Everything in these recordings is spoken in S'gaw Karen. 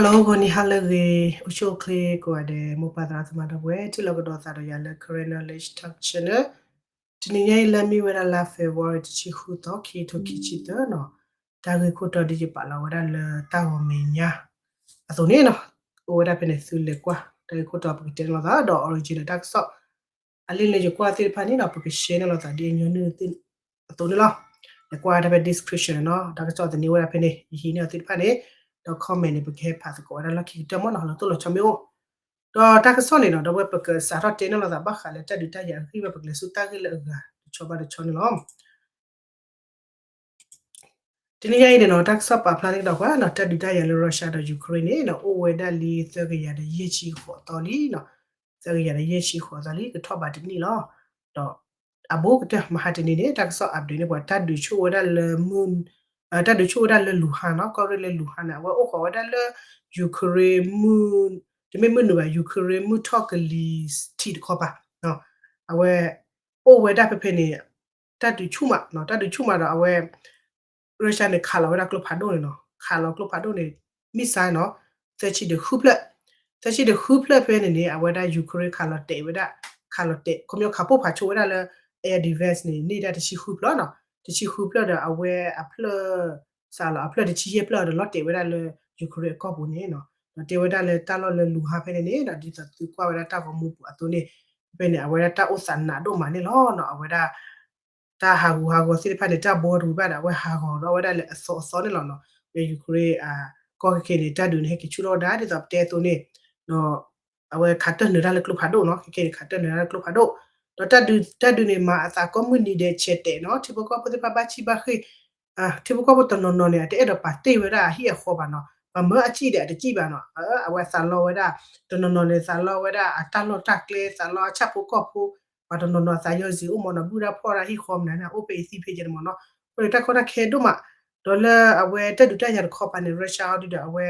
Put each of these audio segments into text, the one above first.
Hello ဂီၤနံၤဟါလၢအဂ့ၤ အိၣ်ဆူၣ်အိၣ်ချ့ကိးဂၤဒဲး မိၢ်ပၢ်သရၣ်သမါဒီပုၢ်ဝဲၢ် ထံၣ်လိာ်ကဒီးသးဒီးယၤလၢ Karen Knowledge Talk Channel တနံၤညါအံၤလၢအမ့ၢ်ဝဲဒၣ်လါ February တဆံဃုသီ ခံကထိခံဆံသၢနီၤ တၢ်ဂ့ၢ်ခိၣ်တီဒ်ယပာ်လီၤဝဲဒၣ်လၢတၢ်ဂီၤမဲာ်ညါအသိးန့ၣ်နီၤ အိၣ်ဝဲဒၣ်ဖဲန့ၣ် သုလဲၤကွၢ် တၢ်ဂ့ၢ်ခိၣ်တီပကတဲန့ၣ်လိာ်သးဒီး original တၢ်ကစီၣ် အလံာ်လၢယကွၢ်သ့ၣ်တဖၣ်န့ၣ်ဒီး ပက share န့ၣ်လိာ်သးဒ်အညီနုၢ်သ့ၣ်အသိးန့ၣ်လီၤ. လဲၤကွၢ်ဝဲဒၣ်ဖဲ description နီၤ တၢ်ကစီၣ်သန့ဝဲဒၣ်ဖဲန့ၣ် ယဟံးန့ၢ်အီၤသ့ၣ်တဖၣ်န့ၣ် ဒီး comment န့ၣ် ပကဟဲဖးသကိးဝဲဒၣ်လီၢ်ခံကတၢၢ်မ့ၢ်နီၤ လီၤတိၢ်လီၤဆီမ့ၢ်အိၣ် ဒီးတၢ်ကစီၣ်န့ၣ်နီၤ ဒီပုၢ်ဝဲၢ် ပကစးထီၣ်တဲန့ၣ်လိာ်သးဘၣ်ဃးလၢတၢ်ဒုးတၢ်ယၤအဂ့ၢ်ဘၣ် ပကလဲၤဆူတၢ်ဂ့ၢ်လၢအဂၤ တဆီဘၣ်တဆီန့ၣ်လီၤ. တနံၤညါအံၤန့ၣ်နီၤ တၢ်ကစီၣ်ပာ်ဖျါန့ၢ်ကဒီးပှၤနီၤ တၢ်ဒုးတၢ်ယၤလၢ Russia ဒီး Ukraine န့ၣ်နီၤ အိၣ်ဝဲဒၣ်လံသၢကယၤဒီးယဲၢ်ဆံဃိးသီလံနီၤ သၢကယၤဒီးယဲၢ်ဆံဃိးသီလံ ကထီၣ်ဘးတနံၣ်လီၤ. ဒီးအဘူးကတၢၢ်မဟါတနံၤန့ၣ် တၢ်ကစီၣ် update န့ၢ်ပှၤ တၢ်ဒုးဆူၣ်ဝဲဒၣ်လၢ တၢ်ဒုးဆူၣ်ဝဲဒၣ်လၢ Luhansk နီၤ ကီၢ်ရ့ၣ်လၢ Luhansk န့ၣ် အဝဲအိၣ်ဃီၤဝဲဒၣ်လၢ Ukraine မုၢ် တမ့ၢ်မုၢ်နုာ်ဘၣ် Ukraine မုၢ်ထီၣ်ကလံၤထံးတခီပၤ အဝဲ အိၣ်ဝဲဒၣ်ဖဲဖဲန့ၣ် တၢ်ဒုးဆူၣ်မးနီၤ တၢ်ဒုးဆူၣ်မးဒီးအဝဲ Russia န့ၣ် ခးလီၤဝဲဒၣ်ကျိဖးဒိၣ်န့ၣ်နီၤ ခးလီၤကျိဖးဒိၣ်န့ၣ် missile နီၤ သၢဆံဒီးဃုဖျၢၣ် သၢဆံဒီးဃုဖျၢၣ်ဖဲန့ၣ်န့ၣ် အဝဲဒၣ် Ukraine ခးလီၤတဲာ်ဝဲဒၣ် ခးလီၤတဲာ် ခီပညီခးပိၢ်ဖးဆိဝဲဒၣ်လၢ air defense န့ၣ် န့ၢ်ဒၣ်တဆံဃုဖျၢၣ်နီၤ တဆံဃုဖျၢၣ်ဒီးအဝဲအဖျၢၣ် စးလီၤအဖျၢၣ်တဆံယဲၢ်ဖျၢၣ်ဒီးလီၤတဲာ်ဝဲဒၣ်လၢ Ukraine အကီၢ်ပူၤန့ၣ်နီၤ ဒီးတဲဝဲဒၣ်လၢတၢ်လီၢ်လၢ Luhansk ဖဲန့ၣ်န့ၣ်ဒီး ဒ်သိးသုကွၢ်ဝဲဒၣ်တၢ်ဂီၤမူပူၤအသိးန့ၣ် ဖဲန့ၣ် အဝဲဒၣ်တၢ်အိၣ်သးနးဒိၣ်မးန့ၣ်လီၤနီၤ အဝဲဒၣ် တၢ်ဟးဂူာ်ဟးဂီၤသ့ၣ်တဖၣ်န့ၣ် တၢ်ဘီတဝံၤဘၣ်ဒီး အဝဲဟးဂီၤဒီးဝဲဒၣ်လၢအသီအသီန့ၣ်လီၤနီၤ လၢ Ukraine ကီၢ်ခဲခဲန့ၣ် တၢ်ဒုးန့ၣ် ဟဲက့ၤဆူၣ်ထီၣ်ဝဲဒၣ် ဒ်သိးပတဲအသိးန့ၣ် ဒီး အဝဲခးတၢၢ်နုာ်တၢ်လၢကျိဖးဒိၣ်နီၤ ခဲခဲန့ၣ် ခးတၢၢ်နုာ်တၢ်လၢကျိဖးဒိၣ် ဒီးတၢ်ဒုး တၢ်ဒုးန့ၣ် မၤအသးကိးမုၢ်နံၤဒဲးဆဲးတဲာ်နီၤ ထံဖိကီၢ်ဖိသ့ၣ်တဖၣ်ဘၣ်ဆံၣ်ဘၣ်ဃ့ၢ် ထံဖိကီၢ်ဖိတနီၤနီၤန့ၣ် အတအဲၣ်ဒိးပာ်တ့ၢ်ဝဲဒၣ်အဟံၣ်အဃီဘၣ်နီၤ ပှၤမၢအစံၣ်ဒီးအတစံၣ်ဘၣ်နီၤ အဝဲသးလီဝဲဒၣ် တနီၤနီၤန့ၣ် သးလီဝဲဒၣ်အတၢ်လီၢ်တၢ်ကျဲ သးလီအဆၣ်ဖိကီၢ်ဖိ ပှၤတနီၤနီၤသးယီၤစံာ်အိၣ်မးနီၤ ဘုၣ်တၢ်ဖှီၣ်တၢ်ဟံၣ်ဃီမနုၤန့ၣ် အိၣ်ဖဲအံၤသံဖဲယဲၢ်န့ၣ်မးနီၤ အဃိန့ၣ် တၢ်ကီတၢ်ခဲဒိၣ်မး ဒီးလၢအဝဲတၢ်ဒုးတၢ်ယၤတခီပၤန့ၣ် Russia အီၤဒုဒီးအဝဲ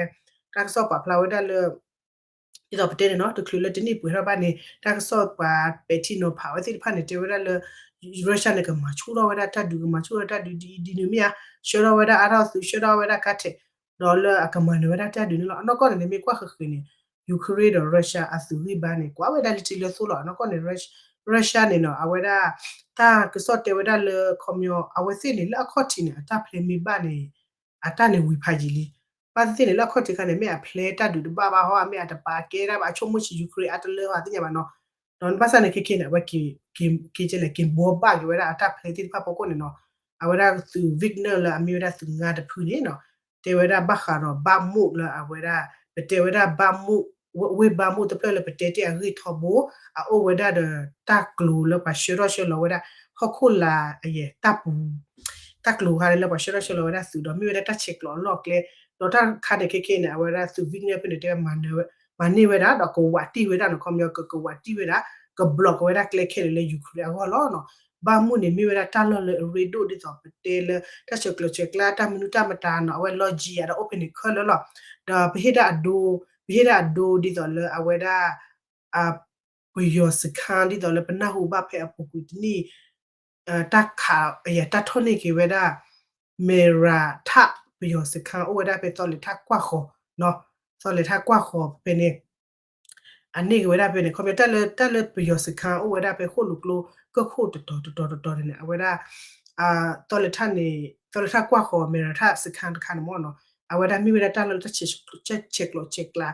တၢ်ကစီၣ်ပာ်ဖျါဝဲဒၣ်လၢ ဒ်သိးပတဲန့ၣ်နီၤ တချုးလၢတနံၣ်ပှဲၤထီၣ်ဘၣ်န့ၣ် တၢ်ကစီၣ်ပှၤပဲာ်ထံနီၤဖးဝဲသ့ၣ်တဖၣ်န့ၣ် တဲဝဲဒၣ်လၢ Russia န့ၣ် ကမၤဆူၣ်ထီၣ်ဝဲဒၣ်တၢ်ဒုး ကမၤဆူၣ်ထီၣ်တၢ်ဒုးဒ်အံၤဒ်နုၤမ့ၢ်ဧါ ဆှၢထီၣ်ဝဲဒၣ်အါထီၣ်သုး ဆှၢထီၣ်ဝဲဒၣ်ကါထဲး ဒီးလၢအကမၤနၢၤဝဲဒၣ်တၢ်ဒုးန့ၣ်လီၤ. အနီၢ်ကီၢ်န့ၣ်န့ၣ် မ့ၢ်ကွၢ်ဃုာ်ဃုာ်န့ၣ် Ukraine ဒီး Russia အသုးဂံၢ်ဘါန့ၣ် ကွၢ်ဝဲဒၣ်လၢထံလၢသိလီၤ. အနီၢ်ကီၢ်န့ၣ် Russia န့ၣ်နီၤ အဝဲဒၣ် တၢ်ကစီၣ်တဲဝဲဒၣ်လၢ ခီပညီ အဝဲသ့ၣ်န့ၣ် လၢအခီၣ်ထံးန့ၣ် အတၢ်ဖျဲးမ့ၢ်ဘၣ်န့ၣ် အတၢ်န့ၣ်ဝံၤဖးယံာ်လံ. ဘၣ်သ့ၣ်သ့ၣ်န့ၣ် လၢအခီၣ်ထံးခါန့ၣ် မ့ၢ်အဖျဲးတၢ်ဒုးတဘၣ်ဘၣ်ဟီ မ့ၢ်အတပာ်ကဲဒၣ်ဘၣ် အဆိကမိၣ်ဆံး Ukraine အါတလၢဟီ အသ့ၣ်ညါဘၣ်နီၤ. ဒီးဘၣ်ဆၣ်န့ၣ် ခဲခဲန့ၣ် အဝဲက့ၤ က့ၤကဲလဲၣ် က့ၤဘှီဘၣ်က့ၤဝဲဒၣ်အတၢ်ဖျဲးသ့ၣ်တဖၣ်ဖီခိၣ်န့ၣ်နီၤ. အဝဲဒၣ်သုး Wagner လၢအမ့ၢ်ဝဲဒၣ်သုးငါတဖုန့ၣ်နီၤ တဲဝဲဒၣ်ဘၣ်ဃးဒီး Bakhmut လၢအဝဲဒၣ် ပတဲဝဲဒၣ် Bakhmut ဝ့ၢ် Bakhmut တဖျၢၣ်လၢပတဲတ့ၢ်အဂ့ၢ်ထီဘိ အအိၣ်ဝဲဒၣ်ဒီးတၢ်ကျိၤလၢပှၤဆှၢထီၣ်ဆှၢလီၤဝဲဒၣ် ဟီၣ်ခိၣ်လာ်အယဲၢ်တၢ်ပူၤ တၢ်ကျိၤခါန့ၣ်လၢပှၤဆှၢထီၣ်ဆှၢလီၤဝဲဒၣ်သုးဒီး မ့ၢ်ဝဲဒၣ်တၢ်ဆဲးကျိးအလီၢ်အကျဲ ဒီးတၢ်ခါန့ၣ်ခဲခဲန့ၣ် အဝဲဒၣ်သုး Wagner ဖဲန့ၣ် တဲဝဲ မၤန့ၢ်ဝဲဒၣ်ဒီးကဝးတံၢ်ဝဲဒၣ်နီၤ ခီပညီကကဝးတံၢ်ဝဲဒၣ် က block ဝဲဒၣ်ကျဲခဲလၢာ်လၢ Ukraine အဂီၢ်လီၤနီၤ. Bakhmut န့ၣ် မ့ၢ်ဝဲဒၣ်တၢ်လီၢ်လၢအရ့ဒိၣ်ဒ်သိးပတဲလၢ တၢ်ဆဲးကျိးဆဲးကျါ တၢ်မနုၤတၢ်မတၤနီၤ အဝဲလီၤယံၤယၤဒီးအိၣ်ဖဲန့ၣ်ခဲလၢာ်လီၤ. ဒီးပဟ့ၣ်ဒၣ်အဒိ ပဟ့ၣ်ဒၣ်အဒိဒ်သိးလၢအဝဲဒၣ် ပယီၤစခန်း ဒ်သိးလၢပနၢ်ဟူဘၣ်ဖဲအပူၤကွံာ်တနံၣ် တၢ်ခး အယဲၢ်တၢ်ထီၣ်န့ၢ်က့ၤဝဲဒၣ် မဲရၤထၣ် ပယီၤစခန်း အိၣ်ဝဲဒၣ်ဖဲသီလဲၤထၣ်ကွၢ်ဃီၤ သီလဲၤထၣ်ကွၢ်ဃီၤဖဲန့ၣ် အန့ၢ်က့ၤဝဲဒၣ်ဖဲန့ၣ် ခီပညီတၢ်လၢ တၢ်လၢပယီၤစခန်း အိၣ်ဝဲဒၣ်ဖဲဃိၣ်လိာ်ကျိ ကၢၢ်ခိၣ်တတီၤတတီၤတတီၤန့ၣ် အဝဲဒၣ် သီလဲၤထၣ်န့ၣ် သီလဲၤထၣ်ကွၢ်ဃီၤ မဲရၤထၣ်စခန်း တခါန့ၣ်မ့ၢ်နီၤ အဝဲဒၣ်မ့ၢ်ဝဲဒၣ်တၢ်လီၢ်လၢ ဆဲးကျိးဆဲးကျါ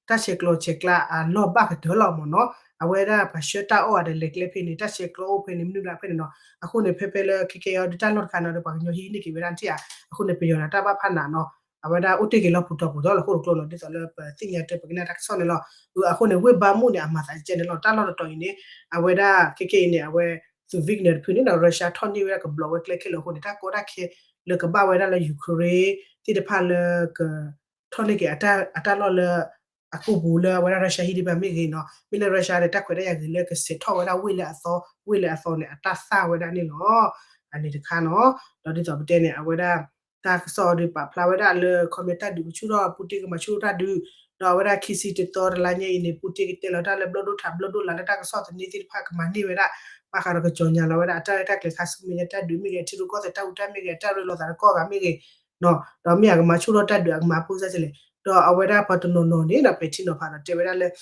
တၢ်ဆဲးကျိးဆဲးကျါအလီၢ်ဘၣ်ကတၢၢ်လီၤမ့ၢ်နီၤ အဝဲဒၣ်ပှၤဆှၢတၢ်အီၣ်အီၤဒီးလဲၤကျဲဖဲန့ၣ် တၢ်ဆဲးကျိးအိၣ်ဖဲန့ၣ် မနုၤဒၣ်ဖဲန့ၣ်နီၤ အဃိန့ၣ် ဖဲဖဲလၢခဲခဲအံၤဒီးတၢ်လီၢ်တခါန့ၣ်ဒီး ပှၤကညီဟံးန့ၢ်က့ၤဝဲဒၣ်ထံၣ်ဧါ အဃိန့ၣ် ပယီၤန့ၣ်တၢ်ဘၣ်ဖးနးနီၤ အဝဲဒၣ်အိၣ်တ့ၢ်က့ၤလီၤပူၤတီၤပူၤတီၤလၢဃိၣ်လိာ်ကျိနီၤ ဒ်သိးလၢပသ့ၣ်ညါတၢ်ပကနၣ်တၢ်ကစီၣ်န့ၣ်လီၤ. အဃိန့ၣ် ဝ့ၢ် Bakhmut န့ၣ် အမၤသးကဲန့ၣ်လီၤ တၢ်လီၢ်တတီၤအံၤန့ၣ် အဝဲဒၣ်ခဲခဲအံၤန့ၣ် အဝဲ သုး Wagner တဖုန့ၣ်ဒီး Russia ထီၣ်န့ၢ်ဝဲဒၣ်က block ဝဲကျဲခဲလၢာ်အဃိန့ၣ် တၢ်ကီတၢ်ခဲလၢကဘၣ်ဝဲဒၣ်လၢ Ukraine သ့ၣ်တဖၣ်လၢက ထီၣ်န့ၢ်က့ၤအတၢ်လီၢ်လၢ အကိာ်ပူၤလၢအဝဲဒၣ် Russia ဟံးဒံးဘၣ်မ့ၢ်ဂ့ၤနီၤ မ့ၢ်လၢ Russia ဒီးတၢ်ခွဲးတၢ်ယာ်ဂ့ၤလၢကဆဲးထီၣ်ဝဲဒၣ်ဝ့ၢ်လၢအသီ ဝ့ၢ်လၢအသီန့ၣ် အတၢ်သၣ်ဝဲဒၣ်န့ၣ်လီၤ. အန့ၣ်တခါနီၤ ဒီးဒ်သိးပတဲန့ၣ် အဝဲဒၣ် တၢ်ကစီၣ်ဒီးပာ်ဖျါဝဲဒၣ်လၢ ခီပညီတၢ်ဒုးကဆူၣ်ထီၣ် Putin ကမၤဆူၣ်ထီၣ်တၢ်ဒုး ဒီးအဝဲဒၣ်ခံဆံတသီတလါညါအံၤန့ၣ် Putin ကတဲလီၤတၢ်လၢဘျီၣ်ဒိၣ်ထးဘျီၣ်ဒိၣ်လၢ်လၢ တၢ်ကစီၣ်သန့သ့ၣ်တဖၣ်ကမၤန့ၢ်ဝဲဒၣ် ဘၣ်ဃးဒီးကကြေညာလီၤဝဲဒၣ် အတၢ်ရဲၣ်တၢ်ကျဲၤခါဆူမဲာ်ညါ တၢ်ဒုးမ့ၢ်ဂ့ၤ ထံရူၢ်ကီၢ်သဲးတၢ်ဟူးတၢ်မ့ၢ်ဂ့ၤ အတၢ်ရ့လိာ်သးတကီၢ်ဂၤမ့ၢ်ဂ့ၤ ဒီးမ့ၢ်အကမၤဆူၣ်ထီၣ်တၢ်ဒုး အကမၤအပူၤစၢ်ကလဲၣ် ဒီးအဝဲဒၣ်ပှၤတနီၤနီၤန့ၣ်ဒီး ပဲာ်ထံနီၤဖးဒီးတဲဝဲဒၣ်လၢ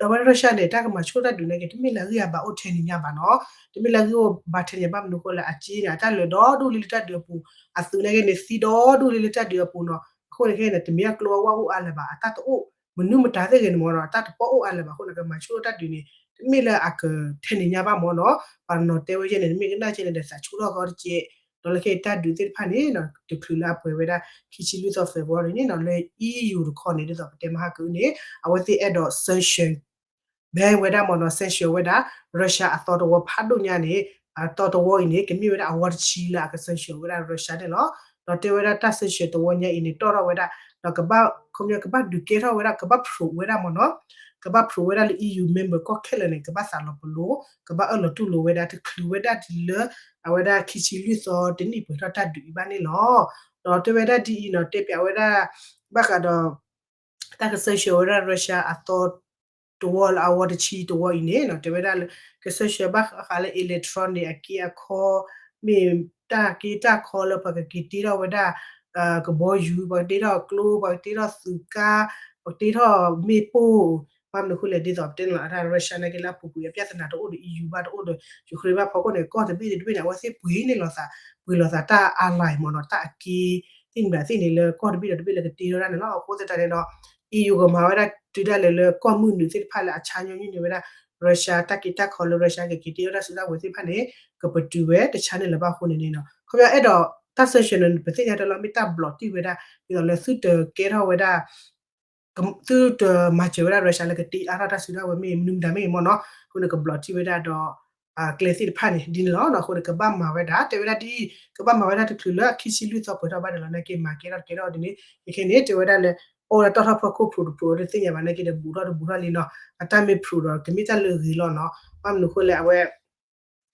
အဝဲ Russia န့ၣ် တၢ်ကမၤဆိၣ်တၢ်ဒုးန့ၣ်က့ၤ တမ့ၢ်လၢအဂံၢ်အဘါအိၣ်ထဲန့ၣ်ညါဘၣ်နီၤ, တမ့ၢ်လၢအဂံၢ်အိၣ်ဘါထဲန့ၣ် ဘၣ်မနုၤအဃိလဲၣ် အက့န့ၣ် အတၢ်လၢာ်ဒီဒူၣ်လံလၢတၢ်ဒုးအပူၤ, အသုးန့ၣ်က့န့ၣ် သံဒီဒူၣ်လံလၢတၢ်ဒုးအပူၤနီၤ, အဃိန့ၣ်ခဲအံၤန့ၣ် တမ့ၢ်အကျိအဝၣ်အိၣ်အါလၢၤဘၣ်, အတၢ်တအိၣ် မနုၤမတၤသ့ၣ်ဂ့ၤန့ၣ်မ့ၢ်နီၤ အတၢ်တပီၢ်အိၣ်အါလၢၤဘၣ်အဃိန့ၣ် ကမၤဆိၣ်တၢ်ဒုးန့ၣ် တမ့ၢ်လၢအကထဲန့ၣ်ညါဘၣ်မ့ၢ်နီၤ, ပှၤနီၤတဲဝဲယဲန့ၣ် တမ့ၢ်ကနၣ်ကဲန့ၣ်ဒီး သးဆိကမိၣ်ထီၣ်ကီတက့ၢ်, ဒီးလၢခဲအံၤတၢ်ဒုးသ့ၣ်တဖၣ်န့ၣ် တချုးလၢအပှဲၤဝဲဒၣ် ခံဆံလွံၢ်သီ February န့ၣ်နီၤ လၢ E U တခီန့ၣ် ဒ်သိးပတဲမဟါကအုန့ၣ် အဝဲသ့ၣ်အဲၣ်ဒိး sanction ဘဲဝဲဒၣ်မ့ၢ်နီၤ sanction ဝဲဒၣ် Russia အသီတဝီဖးဒိၣ်ညါန့ၣ် အသီတဝီအံၤန့ၣ် ကမ့ၢ်ဝဲဒၣ်အဝီတဆံလၢအက sanction ဝဲဒၣ် Russia န့ၣ်လီၤ. ဒီးတဲဝဲဒၣ်တၢ် sanction တဝီညါအံၤန့ၣ် တီၣ်ထီၣ်ဝဲဒၣ် ဒီးကဘၣ် ခီပညီ ကဘၣ်ဒုးကဲထီၣ်ဝဲဒၣ် ကဘၣ် prove ဝဲဒၣ်မ့ၢ်နီၤ, ကဘၣ် prove ဝဲဒၣ်လၢ E U member ကီၢ်ခဲလၢာ်န့ၣ် ကဘၣ်သးလီၤပလိာ် ကဘၣ်အၢၣ်လီၤတူၢ်လိာ်ဝဲဒၣ် တချုးဝဲဒၣ်ဒ်လၢ အဝဲဒၣ်ခံဆံလွံၢ်သီတနံၣ်ပှဲၤထီၣ်တၢ်ဒုးအံၤဘၣ်န့ၣ်လီၤ. ဒီးတဲဝဲဒၣ်ဒ်အံၤနီၤ တဲပၠးဝဲဒၣ် ဘၣ်ဃးဒီး တၢ်က sanction ဝဲဒၣ် Russia အသီတဝီလၢအဝီတဆံတဝီအံၤန့ၣ်နီၤ တဲဝဲဒၣ်လၢ က sanction ဘၣ်ဃးလၢ electronic အက့အခီ မ့ၢ်တၢ်က့တၢ်ခီလၢပှၤကက့ၤတ့ထီၣ်ဝဲဒၣ် ကဘီယူၤ ပှၤကတ့ထီၣ်ကျိ ပှၤကတ့ထီၣ်သုးကါ ပှၤကတ့ထီၣ်မ့ၣ်ပိၢ် ဘၣ်မနုၤအဃိလဲၣ် ဒ်သိးပတဲန့ၣ်လီၤ အတၢ် Russia နာ်က့လၢအပူၤကွံာ်အပြဿနာတအိၣ်ဒီး E U ဘၣ်တအိၣ်ဒီး Ukraine ဘၣ်ဖီခိၣ်န့ၣ် ကီၢ်တဘ့ၣ်ဒီးတဘ့ၣ်န့ၣ် အဝဲသ့ၣ်ပှ့ၤန့ၢ်လိာ်သး ပှ့ၤလိာ်သးတၢ် ally မ့ၢ်နီၤ တၢ်အက့ သ့ၣ်မတၤသ့ၣ်န့ၣ် လၢကီၢ်တဘ့ၣ်ဒီးတဘ့ၣ်လၢကတ့ထီၣ်ဒၣ်န့ၣ်လီၤ. အဃိသတးန့ၣ်ဒီး E U ကမၤဝဲဒၣ်တုၤဒၣ်လဲာ်လၢကီၢ်မုၢ်နုာ်သ့ၣ်တဖၣ်လၢအဆါညီနုၢ်န့ၢ်ဝဲဒၣ် Russia တၢ်က့တၢ်ခီလၢ Russia ကက့ၤတ့ထီၣ်တၢ်စုတၢ်ဝဲၤသ့ၣ်တဖၣ်န့ၣ် ကပတုာ်ဝဲတဆါန့ၣ်လၢၤဘၣ်အဃိန့ၣ်န့ၣ်နီၤ ခီပညီအဲၣ်ဒိး တၢ် sanction န့ၣ် ပသ့ၣ်ညါတၢ်လီၤ မ့ၢ်တၢ်ဘျီးတံၢ်ဝဲဒၣ် ဒ်သိးလၢသုတကဲထီၣ်ဝဲဒၣ် သုတမၤစၢၤဝဲဒၣ် Russia လၢကတ့အါထီၣ်တၢ်စုတၢ်ဝဲၤမ့ၢ် မနုၤမတၤမ့ၢ်ဂ့ၤမ့ၢ်နီၤ အဃိန့ၣ် ကဘျီးတံၢ်ဝဲဒၣ်ဒီး ကျဲသ့ၣ်တဖၣ်န့ၣ် ဒ်န့ၣ်လီၤ. အဃိန့ၣ် ကဘၣ်မၤဝဲဒၣ် တဲဝဲဒၣ်ဒ်အံၤ ကဘၣ်မၤဝဲဒၣ်တချုးလၢခံဆံလွံၢ်သီပှဲၤထီၣ်ဘၣ်န့ၣ်လီၤ နာ်က့မၤကဲထီၣ်ကဲထီၣ်ဒ်န့ၣ် ခဲခဲန့ၣ် တဲဝဲဒၣ်လၢ အိၣ်ဝဲဒၣ်တီၣ်ထီၣ်ဖီခိၣ် prove တprove တသ့ၣ်ညါဘၣ် နာ်က့ဒီး ဘူးထီၣ်တဘူးထီၣ်လံနီၤ အတၢ်မ့ၢ် prove ဒီး ကမ့ၢ်တၢ်လၢအဂ့ၤလီၤနီၤ ဘၣ်မနုၤအဃိလဲၣ် အဝဲ